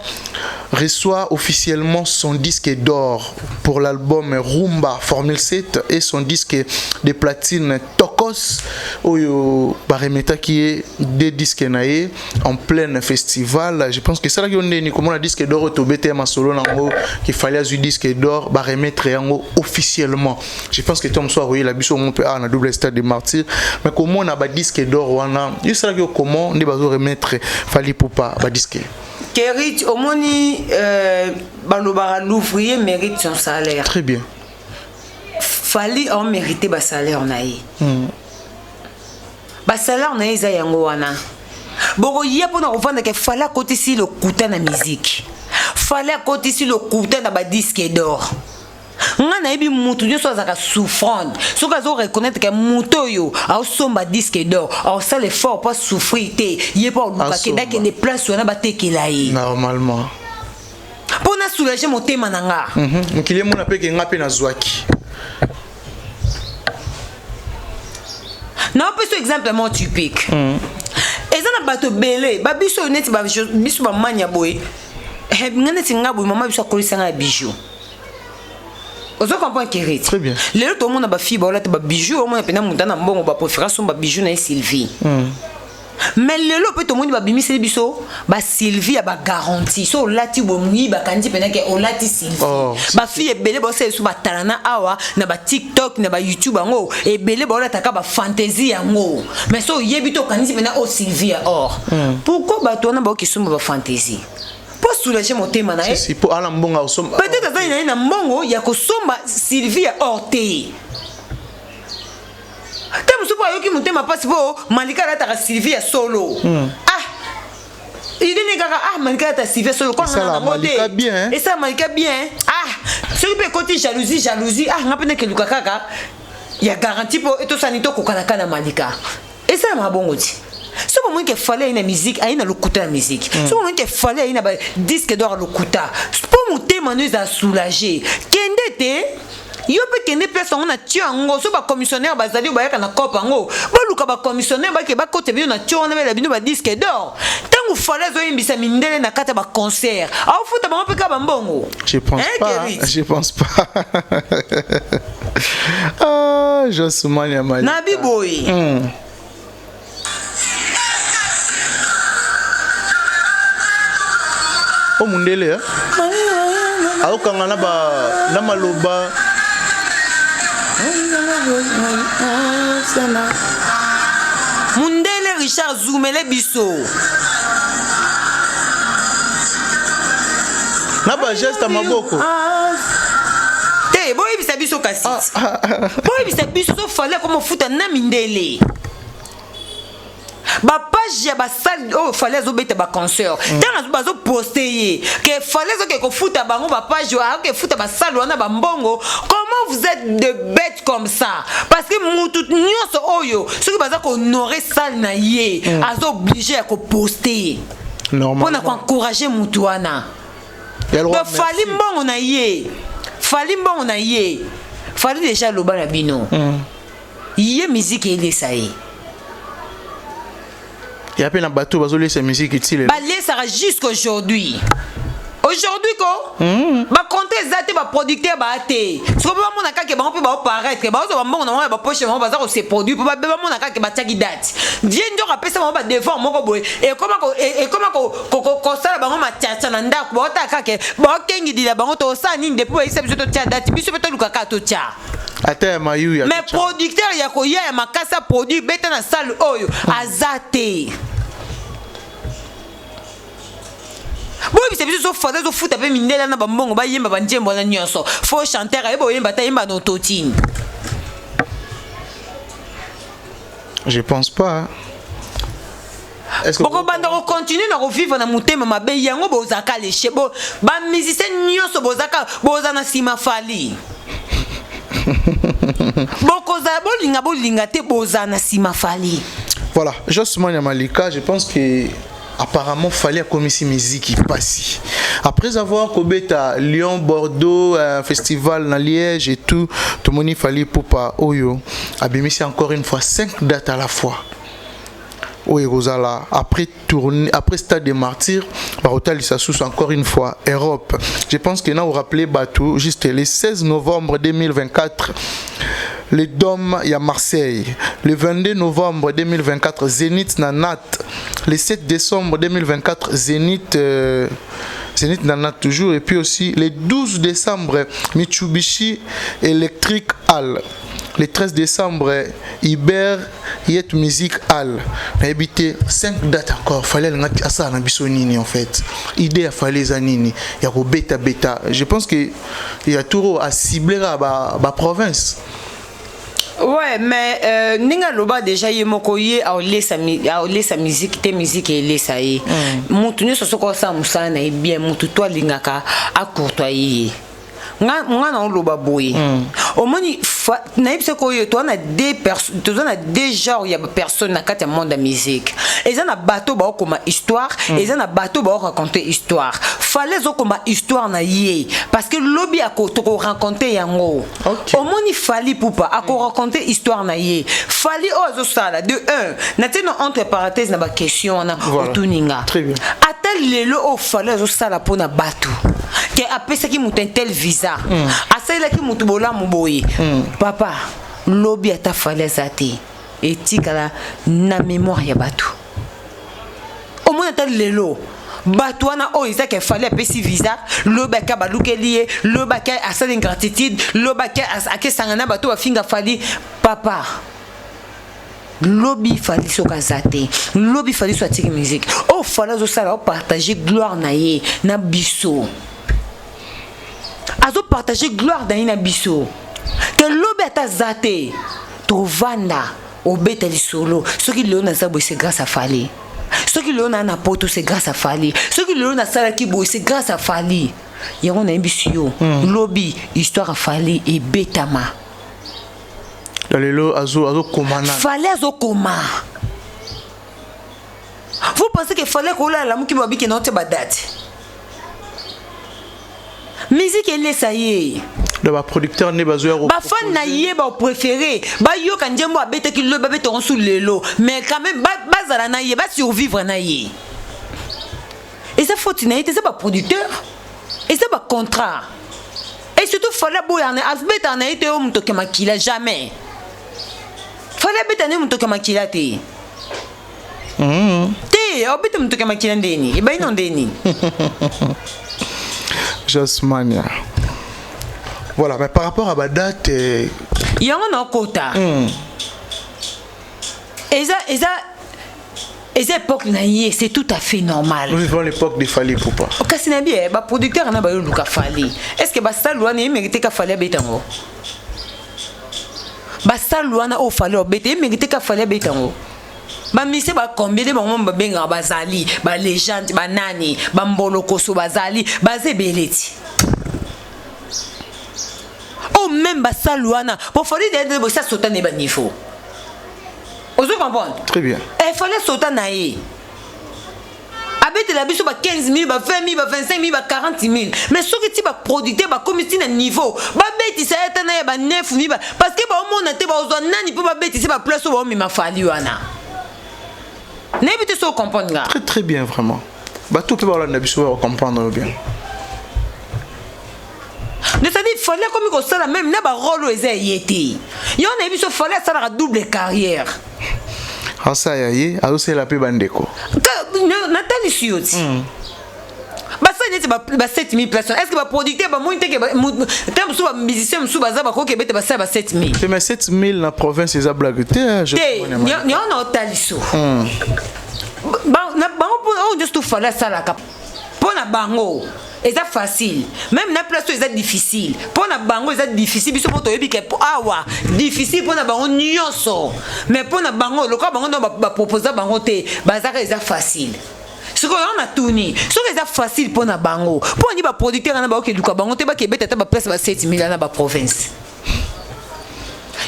reçoit officiellement son disque d'or pour l'album Rumba Formule 7 et son disque de platine Tokos oyo baremetaki ye deux disques na ye en plein festival. Je pense que ça là ndeni komona disque d'or tobete ya masolo nango qu'il fallait azwi disque d'or ba remettre yango officiellement. Je pense que Tom soir la biso on peut na double stade de martyr mais comment na ba disque d'or wana yo salaki yo comment nde bazo remettre Fally Ipupa ba disque. Kerit omoni balobaka l'ouvrier mérite son salaire. Très bien. Fally a mérité ba salaire na ye. Ba salaire na ye eza yango wana. Bokoya mpona kovanda ke Fally akotisi lokuta na musique. Fally akotisi lokuta na ba disque d'or. Nga nayebi mutu nyonso azalaka souffrante soki azo reconnaître ke mutu oyo aosomba disque d'or aosala effort mpo asouffrir te ye mpo aoluka kende akende place wana batekela ye normalement mpo na soulager motema na nga. Mokili emona mpe ke nga mpe nazwaki. Naopesa exemple moko typique. Eza na bato ebele babiso oyo neti biso bamanya boye, nga neti nga boye, mama biso akolisanga ya bijou. Ozo comprendre Kerit? Très bien. Lelo tomona bafille baolata babijou, omona mpena moto na mbongo bapréféra somba bijou na ye Sylvie. Mais lelo mpe tomoni babimiseli biso basylvie ya bagarantie, so olati boye moyi bakandi mpena ke olati Sylvie. Oh, bafille ebele baosala biso batala na awa na batiktok na bayoutube yango ebele baolataka bafantaisie yango, mais so oyebi te okanisi mpena o Sylvie ya or. Pourquoi bato wana baokisomba bafantaisie? Mpo soulager motema na ye. Si, po ala mbongo osomba. Peut-être azali na ye na mbongo ya kosomba Sylvie ya or te. Te mosusu mpo ayoki motema mpasi mpo Malika alataka Sylvie ya solo. Ah, idini kaka, ah, Malika alata Sylvie ya solo. Esala Malika bien. Esala Malika bien. Ah, soki mpe ekoti jalousie, jalousie, ah, nga mpe nakeluka kaka ya garantie mpo etosani tokokanaka na Malika. Esalama bongo ti so bomoni ke Fally ayi na musique, ayi na lokuta ya musique. So bomoni ke Fally ayi na badisque d'or ya lokuta mpo motema no ezala soulage, kende te, yo mpe kende place yango na tio yango. So bacommissionnaire bazali oyo bayaka na cope yango, boluka bacommissionnaire bake bakota bino na tio wana, bela bino badisque d'or. Ntango Fally azoyembisa mindele na kati ya baconcert, aofuta bango mpe kaka bambongo. Je pense Hein, pas. Kerit? Je pense pas. Ah, Josman ya Malika. Na biboye. O mundele, eh? Aokanga na ba na maloba. Mundele Richard zumele biso. Na ba geste ya maboko. Te, boyebisa biso kasi, boyebisa biso so Fally akoma ofuta na mindele bapage ya basale oyo Fally azobeta baconcert. Ntango bazoposte ye ke Fally azoke kofuta bango bapage oyo akoke futa basale wana bambongo, comment vous êtes de bête comme ça? Parce que mutu nyonso oyo soki baza kohonorer salle na ye, aza obligé ya koposte mpona Normalement. koencourager mutu wana. Ya le roi, Donc Fally merci. mbongo na ye, Fally mbongo na ye, Fally déjà aloba na bino, ye musique elesa ye. Ya mpe na bato bazolesa musique ti lelo. Balesaka jusqu'aujourd'hui, aujourd'hui ko bacompte eza te, baproducteur baa te. Siko mpe bamona kaka bango mpe baoparaître, bazozwa bambongo na bango ya bapoche, bango baza kose produire mpo babe bamona kaka batiaki date. Vie nzoko apesa bango badevoir moko boye, ekoma kosala bango matiatia na ndako, baotala kaka baokengidila bango tosala nini depuis bayisa biso totia date, biso mpe toluka kaka totia. Ata ya mayu ya Mais producteur ya koya ya makasi produit beta na salle oyo aza te. Boyebisa biso so Fally azofuta mpe mindele na bambongo bayemba banzembo wana nyonso. Faux chanteur ayeba oyemba te, ayemba na autotune. Je pense pas, hein. Est-ce que bokobanda kocontinue na kovivre na motema mabe yango? Bozalaka leshe bo bamusicien nyonso bozalaka boza na nsima Fally, bokozala bolinga bolinga te, bozala na nsima Fally. Voilà, Josman Malika, je pense que apparemment Fally akomisi musique pasi. Après avoir kobeta Lyon, Bordeaux, un festival dans Liège et tout, tomoni Fally Ipupa oyo abimisi encore une fois cinq dates à la fois. Oyo ekozala après tournée, après Stade des Martyrs, bakotalisa susu encore une fois Europe. Je pense que na rappeler bato juste le 16 novembre 2024, le Dôme ya Marseille, le 22 novembre 2024, Zénith na Nat, le 7 décembre 2024, Zénith na Nat toujours, et puis aussi le 12 décembre, Mitsubishi Electric Hall, le 13 décembre, Iber Yet Music Hall. Nayebi te, 5 dates encore. Fallait alingaki asala na biso nini? En fait, idée ya Fally eza nini ya kobeta beta? Je pense que ya tour aciblé ba ba province. Ouais, mais ndenge aloba déjà ye moko, ye aolesa musique te, musique elesa ye. Motu nyonso soki osala mosala na ye bien, motu to alingaka akourtoye ye. Nga na oloba boye, omoni, nayebi soki oyo toza na deux genres ya bapersonnes na kati ya monde ya musique. Eza na bato baokoma histoire, eza na bato baoraconte histoire. Fally ezokoma histoire na ye parce que lobi tokoraconte yango. Omoni, Fally Ipupa akoraconte histoire na ye. Fally oyo azosala de 1, natie na entre parenthèse na baquestion wana. Otuninga. Très bien. Ata lelo oyo Fally azosala mpo na bato ke apesaki moto un tel visa, asalelaki moto bolamu boye, papa, lobi ata Fally aza te, etikala na mémoire ya bato. Omoni, ata lelo bato wana oyo ezaki Fally apesi visa, lobi ake balukeli ye, lobi ake asali ingratitude, lobi ake akesanga na bato bafinga Fally. Papa, lobi Fally soki aza te, lobi Fally so atiki musique, oyo Fally azosala, opartage gloire na ye na biso, azopartage gloire na ye na biso, ke lobi ata aza te, tovanda obeta lisolo: soki lelo naza boye, c'est grâce à Fally. Soki lelo naa na poto, c'est grâce à Fally. Soki lelo nasalaki boye, c'est grâce à Fally. Yango nayebisi yo, lobi histoire ya Fally ebetama. Lelo azokoma nani? Fally azokoma. Vous pensez que Fally kolala moki babiki na otia badate, musique elesa ye? Donc baproducteur nde bazoya. Bafani na ye bapréféré bayoka nzembo abetaki lelo, babetango su lelo, mais quand même bazala na ye, basurvivre na ye. Eza faute na ye te, eza baproducteur, eza bacontrat. Et surtout Fally aboyana, abetaka na ye te oyo motoki makila. Jamais Fally abeta na ye motoki makila te. Te, obeta motoki makila ndeni ebai no ndeni? Jasmania. Voilà, mais par rapport à badate? Yango na okota, eza époque na ye, c'est tout à fait normal. Nous vivons l'époque de Fally Ipupa. Kasi na bi baproducteur na bayoluka Fally, est ce que basali wana emérite ka Fally abeta yango? Basali wana oyo Fally obeta, emérite ka Fally abeta yango? Bamise bacombien nde bango babengaka, bazali balégende, banani, bambolokoso, bazali, baza ebele ti oyo même basali wana po Fally de bosi asota na ye baniveau. Ozo comprendre? Très bien. Fally asota na ye, abetela biso ba 15 000, ba 20 000, ba 25 000, ba 40 000, mais soki ti baproducteur bakomi ti na niveau babetisa ye ata na ye ba 9 000, parce que baomona te bazwa nani mpo babetisa baplace oyo baomema Fally wana. Nayebi te so ocomprendre nga. Très très bien, vraiment. Bato mpe balanda biso bacomprendre bien. C'est-à-dire Fally akomi kosala même na barole oyo eza ye te. Yo nayebi so Fally asalaka double carrière. Asala ye, azosalela mpe bandeko. Natalisi yo ti basali neti ba 7000 places. Est ce que baproducteur bamoni teke te mosusu, bamusicien mosusu baza bakoki ebete basala ba 7000? Te, mais 7000 na province eza blague te. Te, yango na otaliso bango oyo nyonso to Fally asalaka mpo na bango eza facile, même na place oyo eza difficile mpo na bango, eza difficile. Biso mpo toyebi ke awa difficile mpo na bango nyonso, mais mpo na bango, lokola bango ndo baproposa bango te, bazaka eza facile. Sikoyo yango natuni: soki eza facile mpo na bango, mpo ani baproducteur wana baokeluka bango te, bakebeta ata baplace ba 7000 na baprovince?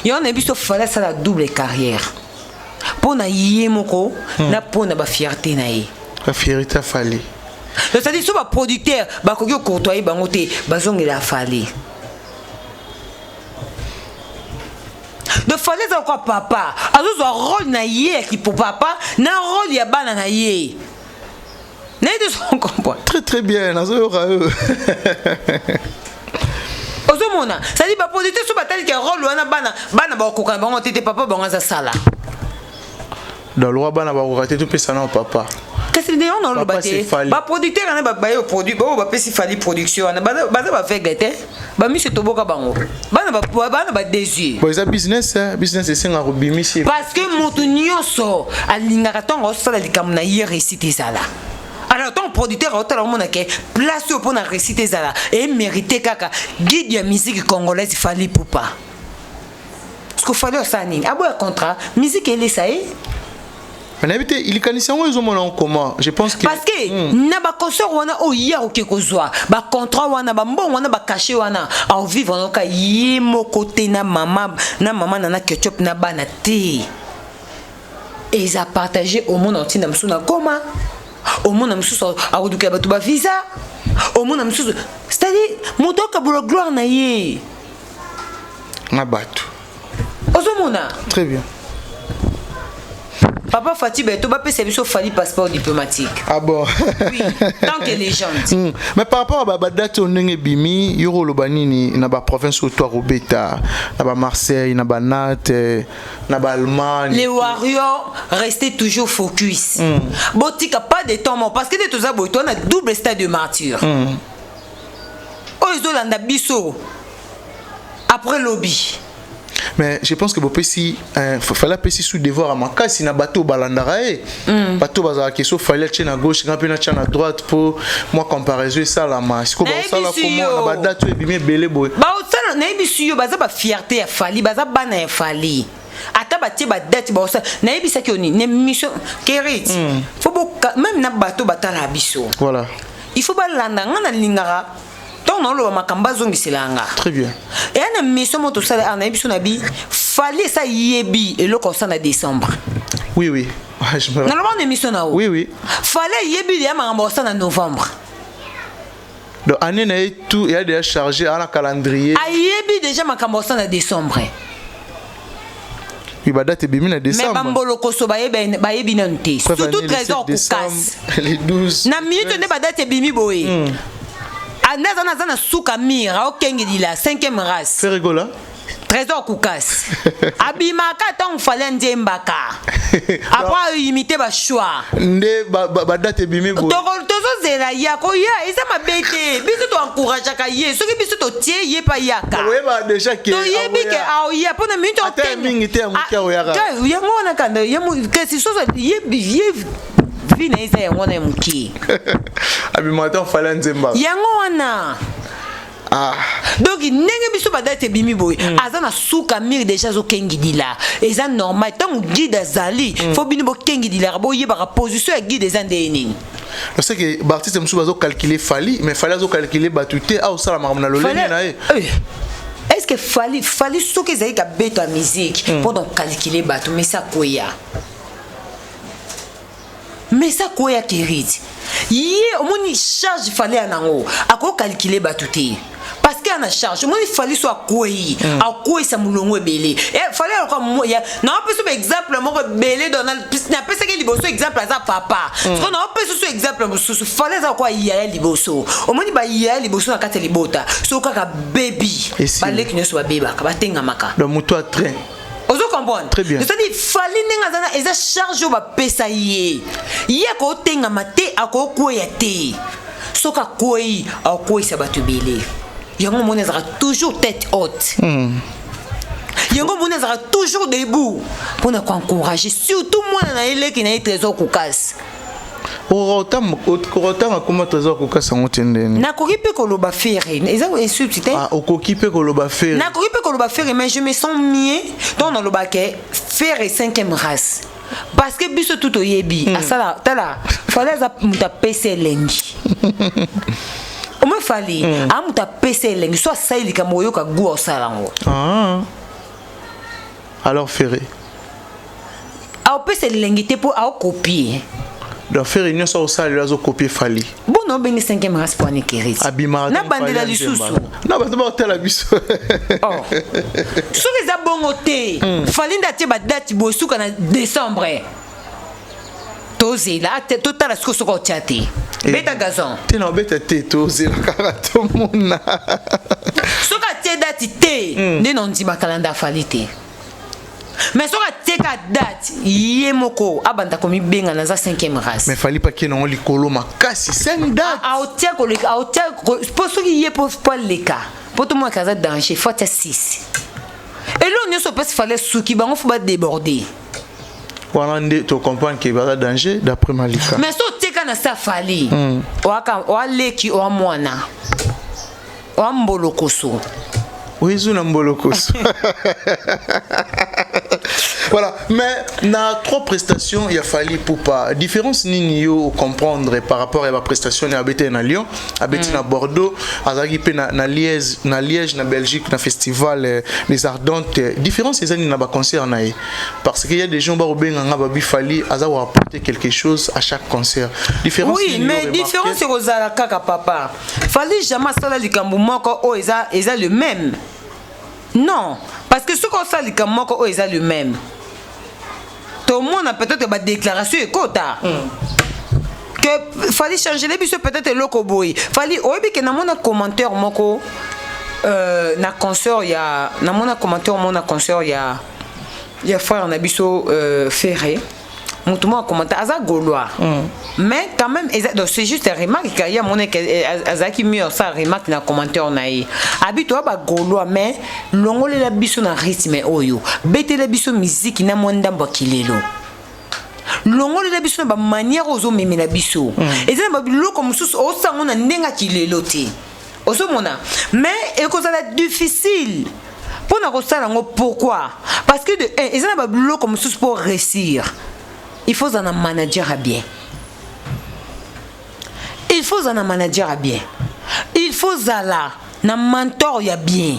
Yango nayebi so Fally asala double carrière mpo na ye moko na mpo na bafierté na ye. Bafierté afali. C'est-à-dire so baproducteur bakoki okourtoye bango te, bazongela Fally. Donc Fally aza lokola papa, azozwa rôle na ye ya kipopapa na rôle ya bana na ye. Nayebi te soki comprendre. Très très bien, nazoyoka yo. Ozomona, c'est-à-dire baproducteur so batali ke rôle wana bana bana bakokoka na bango te te, papa bango aza sala. Dans le roi bana bakoka te, topesa nao papa. Kasi nde wana oloba Papa, c'est te. Fally. Baproducteur wana baye produit oyo bapesi Fally production wana, baza baaveugle te, bamiso etoboka bango, bana bana badésir. Bon, eza business, hein. Business esengaka kobimisi. Parce que moto nyonso alingaka ntango azosala likambo na ye, réussite ezala. Alors ntango producteur aotala, omona ke place oyo mpona réussite ezala, emérite kaka guide ya musique congolaise Fally Ipupa. Parce que Fally osala nini? Aboya contrat, musique elesa ye. Mais nayebi te likanisi yango ezomona yango comment. Je pense que Parce que na baconcert wana oyo ye akoki kozwa bacontrat wana, bambongo wana, bacachet wana, aovivre noka ye moko te na mama na mama na Ketchup na bana te. Eza partage. Omona otinda mosusu na Goma, omona mosusu akodukela bato bavisa, omona mosusu, c'est-à-dire moto akabola gloire na ye na bato. Ozomona. Très bien. Papa Fati Beto, bapesa biso Fally passeport diplomatique. Ah bon? Oui, tant que légende. Mais par rapport à badate oyo ndenge ebimi, yo koloba nini na baprovince oyo to akobeta, na bamarseille, na banate, na baallemagne? Les Warriors, restez toujours focus. Botika pas de temps mort, parce que de toza boye, on a double stade de martyr. Oyo ezolanda biso après lobby. Mais je pense que bopesi Fally apesi sous devoir ya makasi na bato oyo balandaka ye. Bato bazalaka so Fally atie na gauche, nga mpe natia na droite mpo mwa comparaison esalama. Sikoyo baosala Nayebisi komo yo. na badate oyo ebimi ebele boye? Baosala, nayebisi yo, baza bafierté ya Fally, baza bana ya Fally. Ata batie badate, baosala. Nayebisaki yo nini na émission kerit? Faut boka même na bato batala biso. Voilà. Il faut balanda nga. Nalingaka ntango naoloba makambo, azongisela nga. Très bien. Eya na mission mo tosala awa, nayebi so na bi Fally esa yebi eloko osala na décembre. Oui. Ouais, je me Naloba na émission na yo. Oui. Fally ayebi deya makambo osala na novembre. Donc année na ye tout eya déjà chargé ana calendrier. Ayebi déjà makambo osala na décembre. Oui, badate ebimi na Mais décembre. bambolokoso bayebi nanu te. Preuve Surtout année, le Trésor 7 décembre, Kukas. les 12. Na minute nde badate ebimi boye, ande aza na suka mire, aokengedila cinquième race. Ferre Gola. Trésor Kukas abimaka ntango Fally nzembaka, après aimite bachoix. Nde badate ebimi boye. Tozozela ya koya, eza mabe te. Biso toencourageaka ye, soki biso totie ye mpe ayaka. Oyeba déjà ke Toyebi ke aoya mpo na minute. Ata ya mingi te, ya moke aoyaka. Yango wana kanda kasi soso ye vi na ye eza yango wana ya moke. Abimaka ntango Fally nzemba. Yango wana. Ah. Donc ndenge biso badate ebimi boye, aza na suka mire déjà, azokengidila, eza normal. Ntango guide azali, faut bino bokengidilaka, boyebaka position ya guide eza ndenge nini. Parce que baartiste mosusu bazocalcule Fally, mais Fally azocalcule bato te, aosala makambo na lolenge na ye. Eh, est ce que Fally soki ezali kabeto ya musique mpo donc calcule bato, mais sa kweya, mais sa kweya keriti ye. Omoni charge Fally ya nango, akocalcule bato te parce que ana charge. Omoni Fally so akwei, akweyisa molongo ebele. Fally aloka naopesa ba exemple moko ebele. Donc napesaki liboso exemple aza papa. Siko naopesa so exemple mosusu, Fally aza lokola yaya liboso. Omoni bayaya liboso na kati ya libota, so kaka bebi, Esili. baleki nyonso babebaka, batengamaka. Donc moto a train. Ozo comprendre? Très bien. C'est-à-dire Fally ndenge aza na eza charge oyo bapesa ye, ye akotengama te, akokweya te. Soki akwei, akokweyisa bato ebele. Yango omoni azalaka toujours tête haute. Yango omoni azalaka toujours debout mpona koencourager surtout mwana na ye, leki na ye Trésor Kukas. Okotanga koma Trésor Kukas yango te ndeni? Nakoki mpe koloba Ferre, eza insulte te. Ah, okoki mpe koloba Ferre. Nakoki mpe koloba Ferre, mais je me sens mieux donc nalobaka Ferre cinquième race, parce que biso tu toyebi asala. Tala, Fally aza moto apesa elengi. Omoi Fally aa moto apesa elengi, so asali likambo, oyoka gu osala yango. Ah. Alors Ferre? Aopesa elengi te mpo aokopie. Donc Ferre nyonso akosala lelo azocopier Fally. Bona obengi 5e race po anekeriti. Abimaka. Nabandela lisusu. Na bato baotala biso. Oh. Soki eza bongo te, Fally nde atie badate boye, suka na décembre. Tozela, totala sikoyo soki otya te. Beta gazon. Te, na obeta te, tozela kaka tomona. Soki atie date te, nde na ondima kalanda Fally te. Mais soki atieka date, ye moko abanda komibenga naza 5e race. Mais Fally pake nango likolo makasi, 5 date. Aotia koleka, aotia mpo soki ye mpo aleka, mpo tomonaka aza danger, faut atia 6. Eloko nyonso mpesi Fally suki bango, faut badéborde. Wana nde tocomprendre ke baza danger d'après Malika. Mais so otieka na sa Fally, oaka oaleki, oa mwana, oa mbolokoso. Oyezu na mbolokoso. Voilà, mais na trois prestations ya Fally Ipupa, différence nini yo comprendre par rapport à ba prestation ya abeti na Lyon, abeti na Bordeaux, azalaki mpe na Liège, na Liège, na Belgique, na festival Les Ardentes? Différence eza nini na baconcert na ye? Parce qu'il y a des gens bakobenganga babi Fally aza koapporter quelque chose à chaque concert. Différence Oui, nini yo mais remarquer? Différence ekozala kaka, papa. Fally jamais asala likambo moko oyo eza le même. Non, parce que soki osala likambo moko oyo eza le même, tomona peut-être badéclaration ekota que Fally changele biso peut-être eloko boye. Fally oyebi ke namona commentaire moko na concert ya, namona commentaire moko na concert ya frère na biso Ferré. Moto moko akomanta, aza Gaulois, mais quand même donc c'est juste remarque ka ye amonaki azalaki mieux osala remarque na commentaire na ye, abi toya bagaulois, mais longolela biso na rythme oyo, betela biso miziki na mwa ndambo ya kilelo, longolela biso na bamanière oyo ozomemela biso. Eza na babiloko mosusu osango na ndenge ya kilelo te, ozomona. Mais ekozala difficile mpo na kosala yango. Pourquoi? Parce que de un, eza na babiloko mosusu, mpo réussir il faut ozala na manager ya bien, il faut ozala na manager ya bien, il faut ozala na mentor ya bien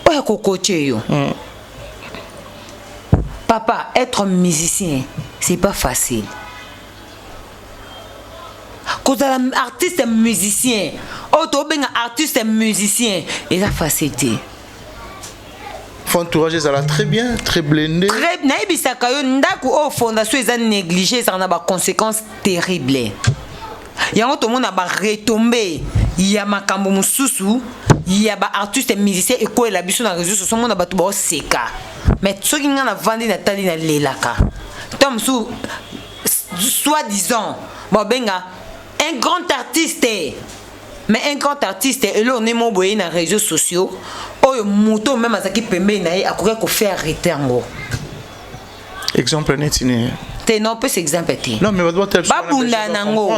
oyo akokotie yo. Papa, être musicien, c'est pas facile. Kozala artiste musicien, oyo tobenga artiste musicien, eza facile te. Faut entourage ezala très bien, très blindé. Très. Nayebisaka yo, ndako oyo fondation eza négligé, ezalaka na baconséquence terrible. Yango tomona baretombées ya makambo mosusu ya baartiste musicien ekwela biso na réseau sociaux. Omona bato baoseka, mais soki ngai navandi natali, nalelaka. Ntango mosusu, soi disant babenga un grand artiste, mais un grand artiste, eloko nde mo boye na réseaux sociaux oyo, moto même azalaki pembeni na ye akoki kofaire arrêter yango. Exemple neti nini? Te, non, opesa exemple te. Non, mais bato batala biso. Babunda nango,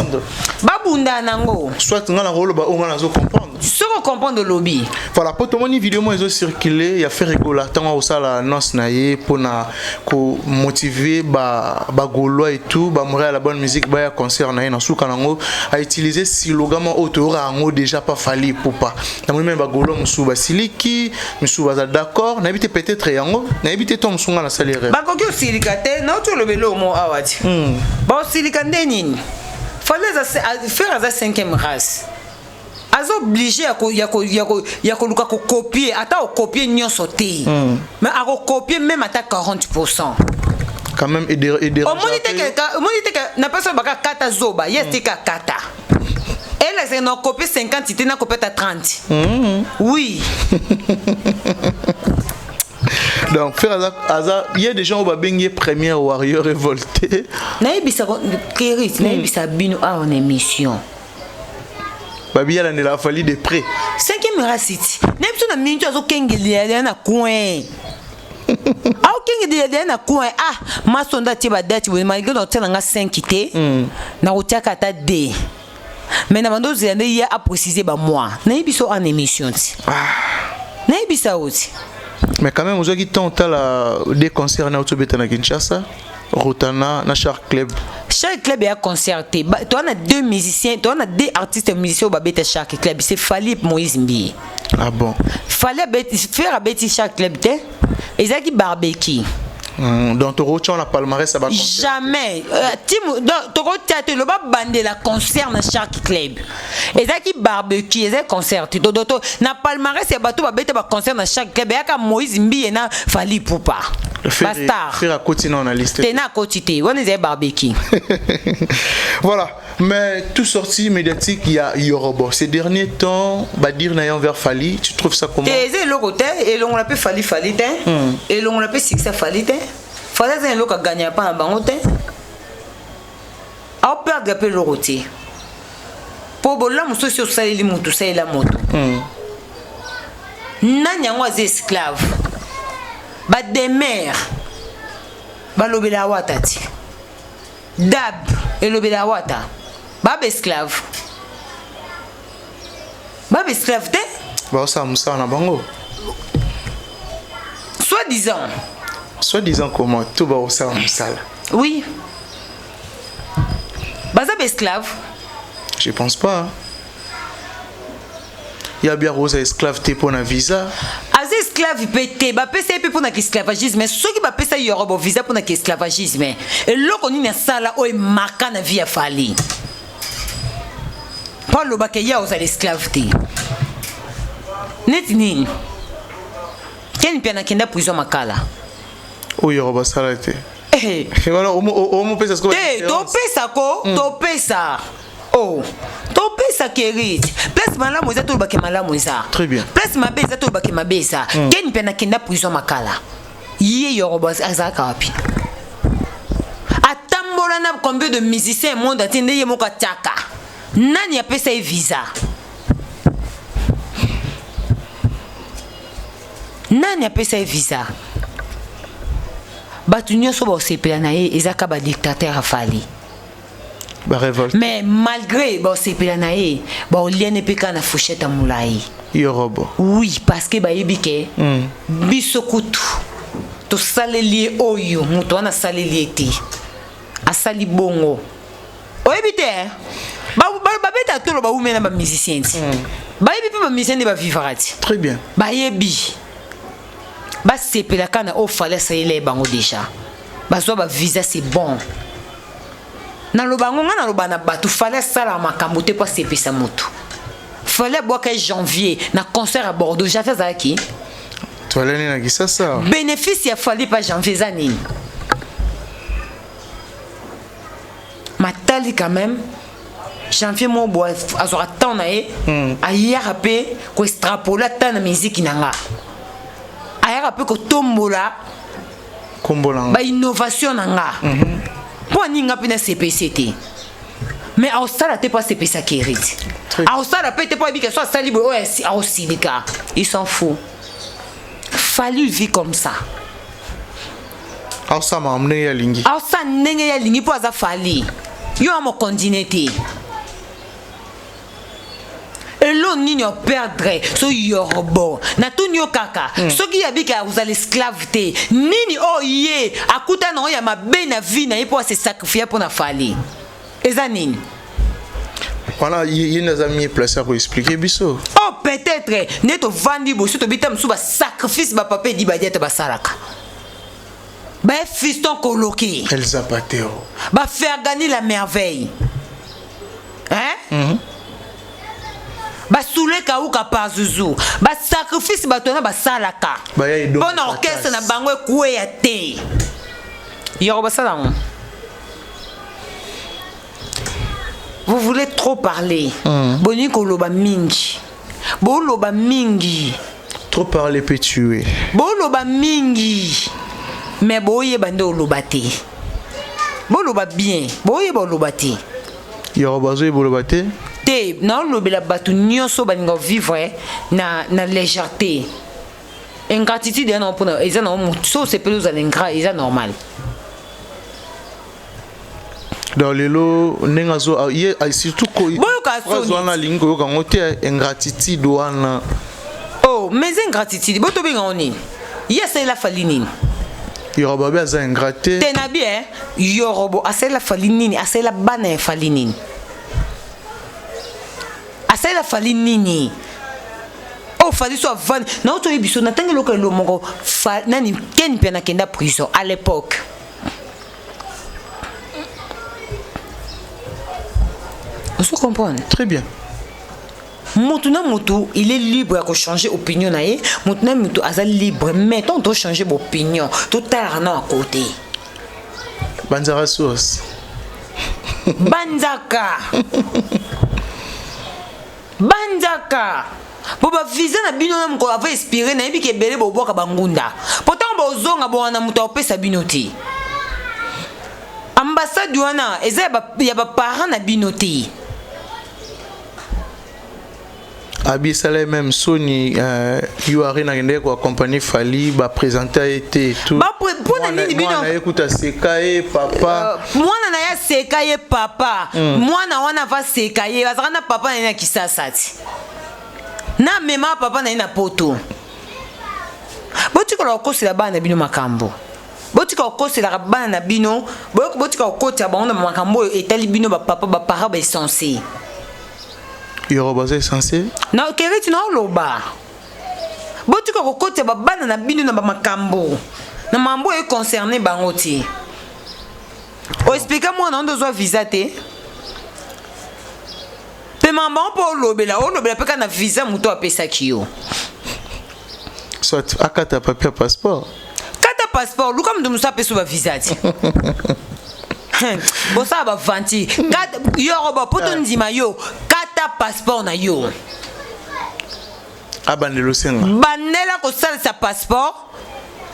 babunda nango. Soit nga na koloba oyo nga nazo comprendre. Soki ocomprendre, olobi. Voilà, po tomoni video moko ezocircule ya Ferre Gola, ntango akosala annonce na ye mpona komotiver bagaulois et tout, bamoureux ya la bonne musique, baya concert na ye. Na suka nango autiliser slogan moko oyo toyoka yango déjà pa Fally Ipupa. Namoni même bagaulois mosusu basiliki, misusu baza d'accord. Nayebi te, peut-être yango nayebi te, to mosusu nga nasali erreur. Bakoki osilika te, nauti olobela omo awa ti baosilika nde nini. Fally Ferre aza cinquième race, aza obligé ya koluka kocopier, ata ocopier nyonso te, mais akocopier même ata 40. Quand même omoni te ke napesi oyo baka kata zoba ye tika kata elakisaka na ocopier 50 te, nakopi ata 30, oui. Donc Ferre aza, aza, il y a des gens oyo babengi ye premier warrior révolté. Nayebisa Kerit, nayebisa bino awa na émission. Babi alandela Fally de près. Cinquième race ti nayebi so na mingi azokengelela na coin, aokengelela na coin. Ah, masondo atie badate boye, malgré na otia nanga 5 te, nakotiaka ata d, mais na bando ozela nde ye aprécise bamois. Nayebi so en émission ti nayebisa yo ti. Mais quand même ozwaki temps otala des concerts na otobeta na Kinshasa, Rotana na Shark Club. Chaque club eya concert te. Toza na deux musiciens, toza na deux artistes musiciens oyo babeta Shark Club, c'est Fally, Moïse Mbiye. Ah bon? Fally abeti, Ferre abeti Shark Club te, ezalaki barbecue. Donc tokotia na palmarès ya ba jamais. Team donc tokotia te, loba bandela concert na Shark Club ezalaki barbecue, ezali concert te. To na palmarès ya bato babeta baconcert na Shark Club, eyaka Moïse Mbiye na Fally Ipupa, bastar. Ferre akoti na liste? Te, na akoti te, wana ezali barbecue. Voilà, mais tout sorti médiatique, il y a Yorobo. Ces derniers temps, badires na envers Fally, tu trouves ça comment? Te, eza eloko te, elongola mpe Fally Fally te, elongola mpe succès Fally te. Fally aza eloko aganya mpa na bango te, aoperdre mpe eloko te, mpo bolamu sosi osaleli motu, osalela moto nani yango aza esclave. Bademer balobela awata ti dab elobela awata, baba esclave, baba esclave te. Baosala mosala na bango. Soit disant. Soit disant comment? Tout baosala mosala. Oui, baza baesclave. Je pense pas. Ya bia koza esclave te mpo na visa. Aza esclave mpe te, bapesa ye mpe mpona esclavagisme. Soki bapesa Yorobo visa mpona esclavagisme, eloko nini asala oyo emaka na vie ya Fally mpo alobaka ye ozala esclave te? Neti nini? Keni mpe nakenda prison Makala. Oyo Yorobo asala te. Wana omopesa. Te, topesa ko, topesa oh, topesa kerite. Place malamu eza, tolobake malamu eza. Très bien. Place mabe eza, tolobake mabe eza. Keni mpe nakenda prison Makala, ye Yorobo azalaka wapi? Atambola na combien de musiciens monde entier nde ye moko atiaka? Nani apesa ye visa? Nani apesa ye visa? Bato nyonso baosepela na ye eza ka badictateur a Fally. Barévolte. Mais malgré baosepela na ye, baoliane mpe kaka na fourchette ya molai. Yorobo. Oui, parce que bayebi ke biso kutu tosaleli ye oyo moto wana asaleli ye te, asali bongo oyebi te. Babeta tolo, bawumela na bamusicien ti bayebi mpe bamusicien nde bavivaka ti. Très bien. Bayebi, basepelaka na oyo Fally asalela ye bango. Déjà bazwa bavisa, c'est bon. Naloba yango, ngai naloba na bato, Fally asalaka makambo te mpo asepesa moto. Fally abwaka ye Janvier na concert à Bordeaux. Janvier azalaki Toalani na Kisasa. Bénéfice ya Fally pa Janvier eza nini? Matali quand même Janvier mo bo azwaka temps na ye, ayaka mpe koextrapoler ata na miziki na nga, ayaka mpe kotombola Kombo na nga. Bainnovation na nga mpo aninga nga mpe na cpc te, mais aosala te mpo asepesaki hérite. Aosala mpe te mpo ayebika so asali boye oyo aosilika. Il s'en fout. Fally vit comme ça. Aosala makambo ndenge alingi. Aosala ndenge ye alingi mpo aza Fally. Yo ya mokonzi te, elo nini operdre so Yorobo? Natuni yo kaka, soki yabika ozala esclave te, nini oyo ye akuta nango ya mabe na vie na ye mpo ase sacrifier mpo na Fally? Eza nini? Wana ye nde aza mieux placé ya koexpliquer biso. Oh, peut-être nde tovandi boso tobita mosusu basacrifice bapapa edi badiata basalaka, baye Fiston Koloki, Elza Patero, bafergani la merveille, hein? Basule kauka pazuzu, basacrifice bato wana basalaka Baya Edo mpo na orchestre na bango ekweya te. Yoko basala yango. Vous voulez trop parler, bolingi koloba mingi, boloba mingi. Trop parler peut tuer. Boloba mingi, mais boyeba nde oloba te. Boloba bien, boyeba oloba te. Yorobo azoyeba oloba te. Te, naolobela bato nyonso balinga vivre na légèreté. Ingratitude eza nango mpona eza nango motu so osepeli ozala ingrat, eza normal. Donc lelo ndenge azo ye surtout Boyoka phrase soni. Wana alingi koyoka yango te, ingratitude wana. Oh, mais ingratitude bo tobenga ngo nini? Ye asalela Fally nini? Yorobo abe aza ingrat te. Te, na bien, Yorobo asalela Fally nini? Asalela bana ya Fally nini? Asalela Fally nini? Oyo Fally so avandi na oto yebi so natangi eloko elo moko fa, nani Ken Mpiana akenda prison à l'époque. Ozo comprendre? Très bien. Motu na motu il est libre ya kochanger opinion na ye, motu na motu aza libre, mais tant tochanger baopinion totalaka na à côté. Banzaka source. Banzaka. Banzaka. Po ba visa na bino na mokolo ava expire nayebi ke ebele bobwaka bangunda. Po ntango bozonga bowana moto akopesa bino te. Ambassade wana eza ya ba parents na bino te. Abi esala ye même soni euh, URE nakendaki koaccompagne Fally bapresente ye te et tout. Mpo na nini bino mwana ye kuta aseka ye papa euh, mwana na ye aseka ye papa mm. Mwana wana ava seka ye azalaka na papa na ye na Kisasa ti na mema papa na ye na poto. Botikala kokosela bana na bino makambo, botika kokoselaka bana na bino, botika kokotisa bango na makambo oyo etali bino bapapa bapara baessence Yoro baza essentiel. Na keriti na oloba. Botika kokotisa ba bana na bino na ba makambo. Na mambo oyo concerne bango te. O expliquer mwana ndo zwa visa te. Pe mambo mpo olobela, olobela pe kana visa moto apesaki yo. Soit akata papier passeport. Kata passeport, luka moto mosusu apesa ba visa te. Bosala ba vanti yorobo po tondima yo kata passeport na yo. Abandela osenga. Bandela kosalisa passeport,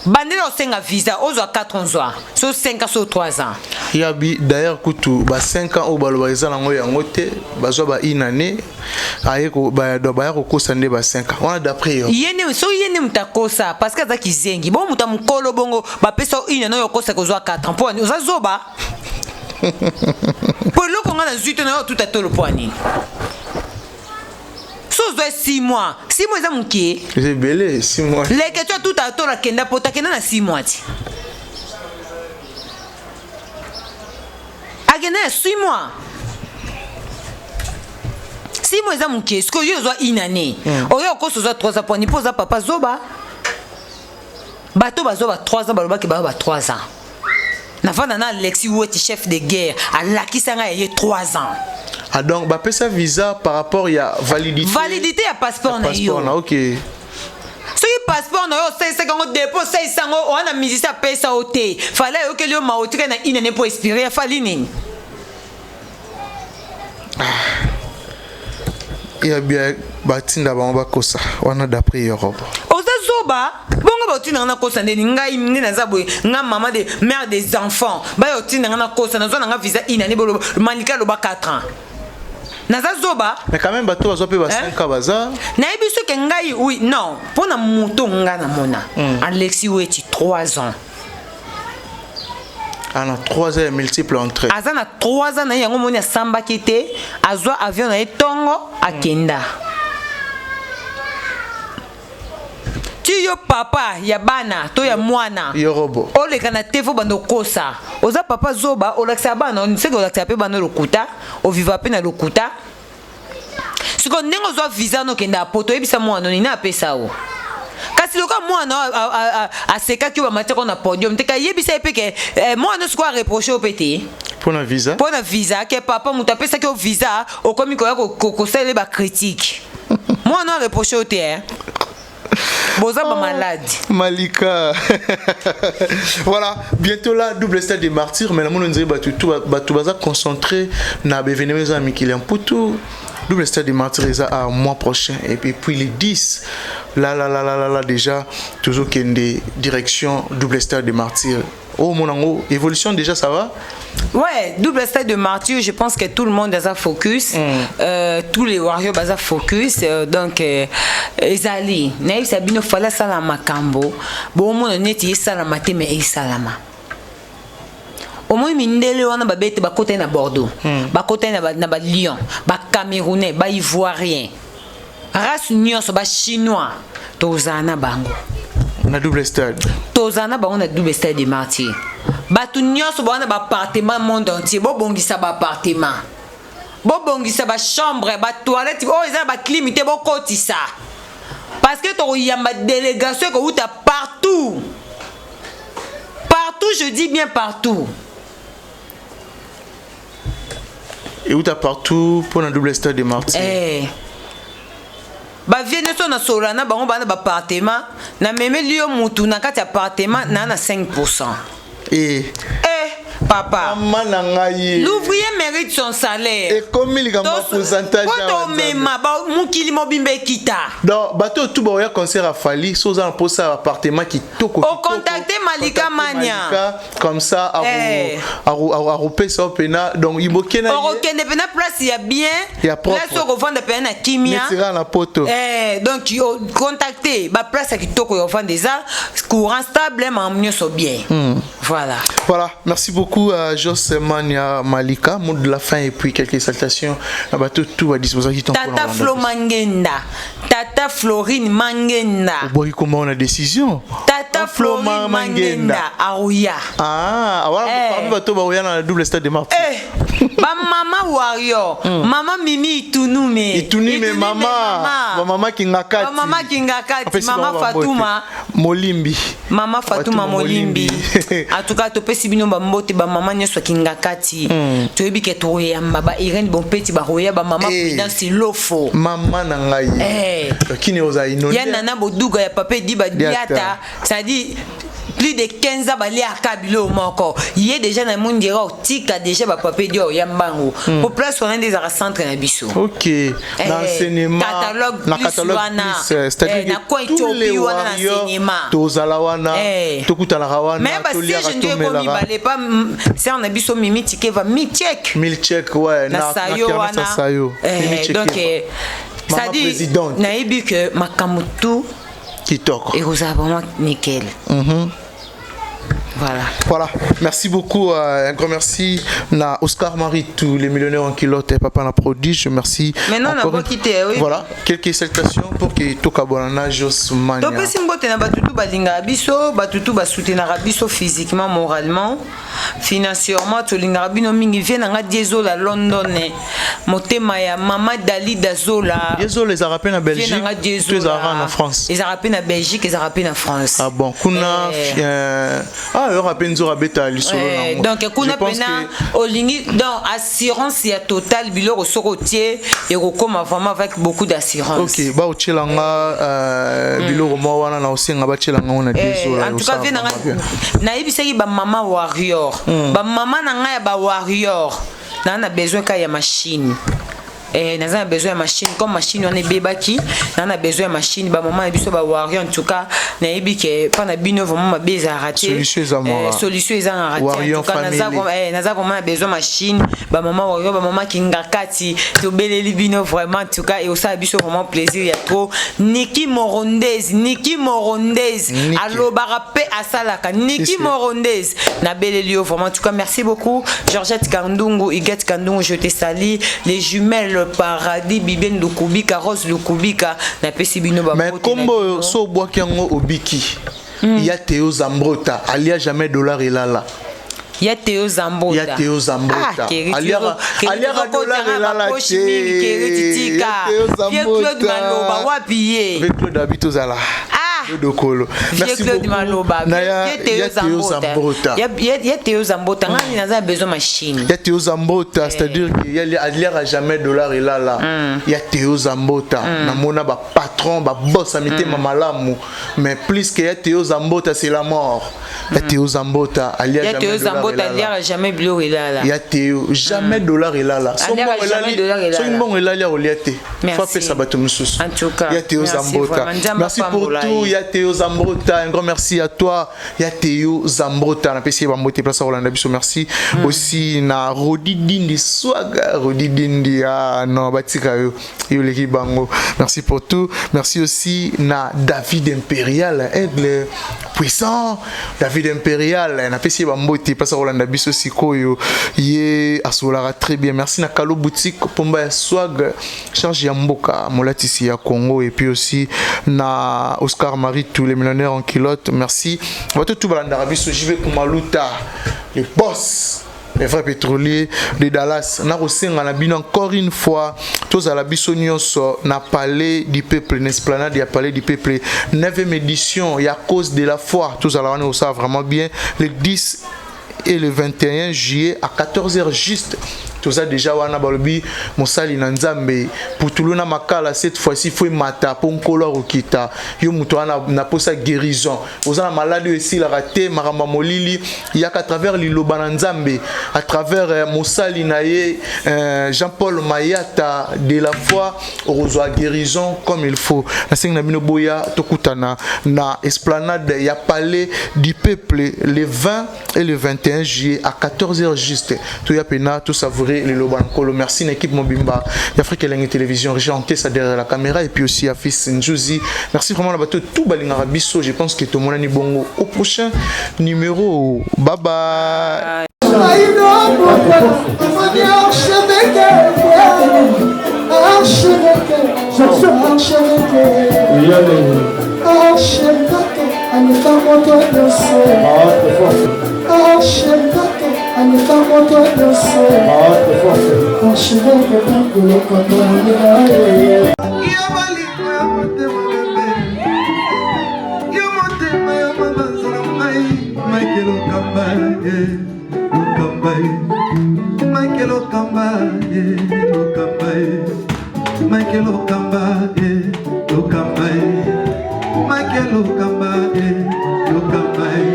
bandela osenga visa ozwa 4 ans zwa so 5 ans so 3 ans. Yabi d'ailleurs kutu ba 5 ans oyo baloba eza nango yango te, bazwa ba une année aye ko ba do baya kokosa nde ba 5 ans wana d'après yo. Ye nde soki ye nde moto akosa parce que aza kizengi bongo moto ya mokolo bongo bapesa yo une année oyo okosa kozwa 4 ans mpo oza zoba. Po eloko nga nazwi te na yo tuta tolo mpo ya nini? So ozwa 6 mois, 6 mois eza moke. Eza ebele 6 mois. Leke tu atuta tolo akenda poto akenda na 6 mois ti. Akenda na 6 mois. 6 mois eza moke, sikoyo yo ozwa une année. Oyo okosa ozwa 3 ans mpo nini? Mpo oza papa zoba. Bato bazwa ba 3 ans balobaki ba ba 3 ans. Navanda na Alexis Weti chef de guerre alakisa ngai ye 3 ans. Ah donc bapesa visa par rapport ya validité. Validité ya passeport na yo. Passeport na OK. Soki passeport na yo osalisaki yango depuis osalisa yango oza na musicien apesa yo te. Fallait ayokeli yo mawa otikali na une année po expirer ya Fally nini? Ya bien batinda bango bakosa wana d'après Europe. Oza zoba bongo batinda nga nakosa ndeni ngai nde naza boye nga maman de mère des enfants bayo tinda nga nakosa nazwa na nga visa une année boloba Malika aloba 4 ans naza zoba. Mais quand même bato bazwa pe ba 5 ans baza. Nayebi soki ngai oui non pona moto nga namona Alexis Weti 3 ans. Ana 3 ans ya multiple entrée. Aza na 3 ans na ye yango moni asambaki te, azwa avion na ye tongo akenda. Ti yo papa ya bana to ya mwana. Yorobo. Oleka na TV bando kosa. Oza papa zoba olakisa bana, seke olakisa pe bana lokuta, oviva pe na lokuta. Siko ndenge ozwa visa no kenda poto oyebisa mwana nini apesa yo. Kasi loka mwana asekaki yo bamatiaka na podium te kayebisa ye pe ke mwana siko a reprocher yo pe te. Pona visa? Pona visa ke papa moto apesaki yo visa okomi koya kosalela ba critique. Mwana a reprocher yo te eh. Boza ba malade. Malika. Voilà, bientôt là double stade des martyrs mais la mon nzé batu tout batu baza concentré na événement za mikili en putu. Double stade des martyrs eza à mois prochain et puis les 10 là là là là là, là déjà toujours kende direction double stade des martyrs. Oh mon ango, évolution déjà ça va? Ouais, double stade de martyrs, je pense que tout le monde a focus. Tous les warriors baza focus donc ezali, nayebi sabino fala sala makambo. Bon mon neti sala mate mais esalama. Au moins mindele wana ba bete ba kota na Bordeaux, ba kota na ba, na ba Lyon, ba Camerounais, ba Ivoiriens. Race nyonso ba Chinois tozana bango. Na double stade. Tozana bango na double stade de martyrs. Bato nyonso ba wana ba appartement monde entier, bo bongisa ba appartement. Bo bongisa ba chambre, ba toilette, oyo eza ba clim te bo kotisa. Parce que tokoyamba délégation ekowuta partout. Partout, je dis bien partout. Euta partout pour na double stade de Martyrs. Eh. Ba vieux nyonso na solola na bango bana ba appartement na memeli yo mutu na kati ya appartement na na 5%. Eh. Eh papa. Mama na ngai. L'ouvrier mérite son salaire. Ekomi likambo ya pourcentage. Po tomema ba mokili mobimba ekita. Donc bato tout ba ya concert a Fally so za posa appartement kitoko. O contacter Malika Mania. Malika comme ça Eh. akopesa yo mpena donc iboke na ye okokende mpena place ya bien Ya propre. place okovanda mpena na kimia neti kaka na poto Eh, donc yo contacte baplace ya kitoko ya ovanda eza courant stable makambo nyonso bien voilà. Voilà, merci beaucoup à Jos Mania Malika, mot de la fin et puis quelques salutations à bateau tout à disposer qui Tata Flo Mangenda, Tata Florine Mangenda, Oboyi comment on a décision Tata Flo Florine Mangenda aruya. Ah, voilà, Eh. parmi bateau ba oya na double stade de Martyrs. Eh, ba mama warrior, mama Mimi Itunume, Itunime mama, ba mama Kingakati. Ba mama Kingakati, Apesi mama bango bambote. Fatuma. Molimbi. Mama Fatuma Molimbi. En tout cas, topesi bino bambote bamama nyonso ya Kingakati. Toyebi ke toyamba ba Irene Bompeti bakoya ba mama Eh. Prudence Lofo. Mama na ngai. Eh. Kini oza inondé. Ya Nana Boduga ya Papa Edi Diata. Badiata, c'est-à-dire plus de 15 ans baliaka biloko moko ye déjà na mondira otika déjà bapapa edi oya mbango po place wana nde ezalaka centre na biso. Ok, na Eh, enseignement, catalogue na plus catalogue wana. plus, c'est-à-dire Eh, na que coin tous Ethiopie les wana na warriors, enseignement. tozala wana, Eh. tokutanaka wana, Mais toliaka, basiège nde tomelaka. ekomibale pa ser na biso Mimi Tikeva Michek Milchek, ouais, na na sayo na wana. na sayo. Eh, Mimi donc Tchekeva. Maman c'est-à-dire présidente. nayebi ke makambo tout Kitoko. ekozala vraiment nickel. Voilà. Voilà, merci beaucoup. Un grand merci na Oscar Marie, tous les millionnaires en culotte et papa na prodige. Merci. Maintenant, on a Encore pas quitté, oui. Voilà, quelques salutations pour que Tokabonana Jos Mania. Topesi mbote na batutu balingaka biso, batutu basoutenaka biso physiquement, moralement, financièrement. Tolingaka bino mingi. Vie na nga Diesola London, motema ya mama Dalida Zola. Désolé, les Arabes na Vie Belgique, na nga tous les Diesola. Arabes en France. Ezalaka mpe na Belgique, ezalaka mpe na France. Ah bon, kuna Eh. ah yo rappelle nzo rabeta lisolo Eh, nango. donc kuna Je pense mpena que olingi donc assurance ya total biloko soki otie ekokoma vraiment avec beaucoup d'assurance. OK, ba otielanga biloko moko wana na osenga batielanga ngo na Eh, Désolé. en tout cas vie na ngai nayebisaki bamama warrior, bamama na ngai ya bawarrior, naa na besoin kaka ya machine. Eh, naza na besoin ya machine comme machine wana ebebaki, naa na besoin ya machine. Bamama na biso bawarrior, en tout cas nayebi ke mpa na bino vraiment mabe ezalaka te. Solution eza moko. Eh, solution ezangaka te. En Warrior tout cas, naza family. naza vraiment na besoin machine. Bamama warrior, bamama Kingakati, tobeleli bino vraiment. En tout cas eosala biso vraiment plaisir ya trop. Niki Morondez, Niki Morondez Niki. alobaka mpe asalaka. Niki Si, si. Morondez, nabeleli yo vraiment. En tout cas merci beaucoup. Georgette Kandungu, Iget Kandungu, je te salue. Les jumelles Paradis, Biben Lukubika, Rose Lukubika, napesi bino Mais bambote na kombo bino. so obwaki yango obiki. Ya Théo Zambrota, alia jamais dollar elala. Ya Théo Zambota. Ya Théo Zambrota. Ah, Keriti, Aliaka Keriti, dollar okotanga elala bapoche te. mingi, Keriti, tika. Ya Théo Vieux Claude Zambrota. Maloba, wapi ye? Vieux Claude Abito Zala. Ah! Dodokolo. Vieux Merci Claude beaucoup. Maloba, Na ya, Vieux Théo ya Théo Zambota. Zambrota. Ya Théo Zambota, ngani naza na besoin machine. Ya Théo Zambota, c'est-à-dire qu'il y a aliaka jamais dollar elala. Ya Théo Zambota, namona ba patron, ba boss ya mitema malamu, mais plus que ya Théo Zambota, c'est la mort. Ya Théo Zambota, alia Ya jamais Théo dollar Zambota, elala. aliaka jamais biloko elala. Ya Théo, jamais dollar elala. So Aliaka mbongo jamais elali- dollar elala. soki mbongo elali akolia te. Merci. Faut apesa bato mosusu. En tout cas, Ya Théo merci Zambota. vraiment. Nzambe Merci pour apambola tout, ye. Ya Théo Zambrota. Un grand merci à toi, Ya Théo Zambrota. Napesi ye bambote place Rolanda biso. Merci aussi na Rodi Dindi Swaga, Rodi Dindi. Ah non, batika yo. Yo leki bango. Merci pour tout. Merci aussi na David Imperial, aigle puissant. David Imperial, napesi ye bambote place Rolanda biso sikoyo. Ye asolaka très bien. Merci na Kalo Boutique, Pomba ya Swag, charge ya mboka, molatisi ya Congo, et puis aussi na Oscar Marie, tous les millionnaires en culotte. Merci. Bato tout balandaka biso, JV Kumaluta, le boss. Les vrais pétroliers de Dallas. Nakosenga na bino encore une fois, tozala biso nyonso na Palais du Peuple, na esplanade ya Palais du Peuple, 9e édition ya Cause de la foi. Tozala wana, osala vraiment bien, le 10 et le 21 juillet à 14h juste, toza déjà wana. Balobi mosali na Nzambe putulu na makala, cette fois-ci faut emata mpo Nkolo akokita. Yo moto wana na posa guérison, oza na maladi oyo esilaka te, makambo ya molili, yaka à travers liloba na Nzambe, à travers mosali na ye Jean-Paul Mayata de la foi, okozwa guérison comme il faut. Nasengi na bino, boya tokutana na esplanade ya Palais du Peuple le 20 et le 21 juillet à 14h juste. Toya pena tosavourer liloba na Nkolo. Merci na équipe mobimba ya Afrique Elengi Télévision, Richard Ntesa derrière la caméra et puis aussi à fils Njuzi. Merci vraiment na bato tout balingaka biso. Je pense que tomonani bongo au prochain numéro. Bye bye. Archevêque, archevêque, archevêque, archevêque, aleka moto nyonso, archevêque, aleka moto nyonso, archevêque, kolokoto. Yo bolingo ya motema bebe, yo motema ya mabanzo na ngai, Michael Okamba ye, Okamba ye, Michael Okamba ye, Okamba ye, Michael Okamba ye, Okamba ye, Michael Okamba ye, Okamba ye,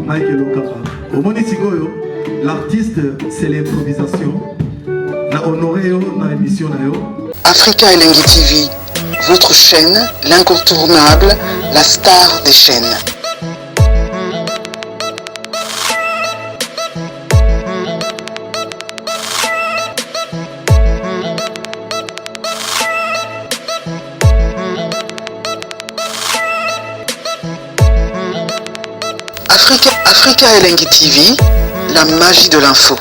Michael Okamba. Omoni sikoyo, l'artiste, c'est l'improvisation. Na honoré yo na émission na yo. Africa Elengi TV, votre chaîne, l'incontournable, la star des chaînes. Africa Elengi TV, la magie de l'info.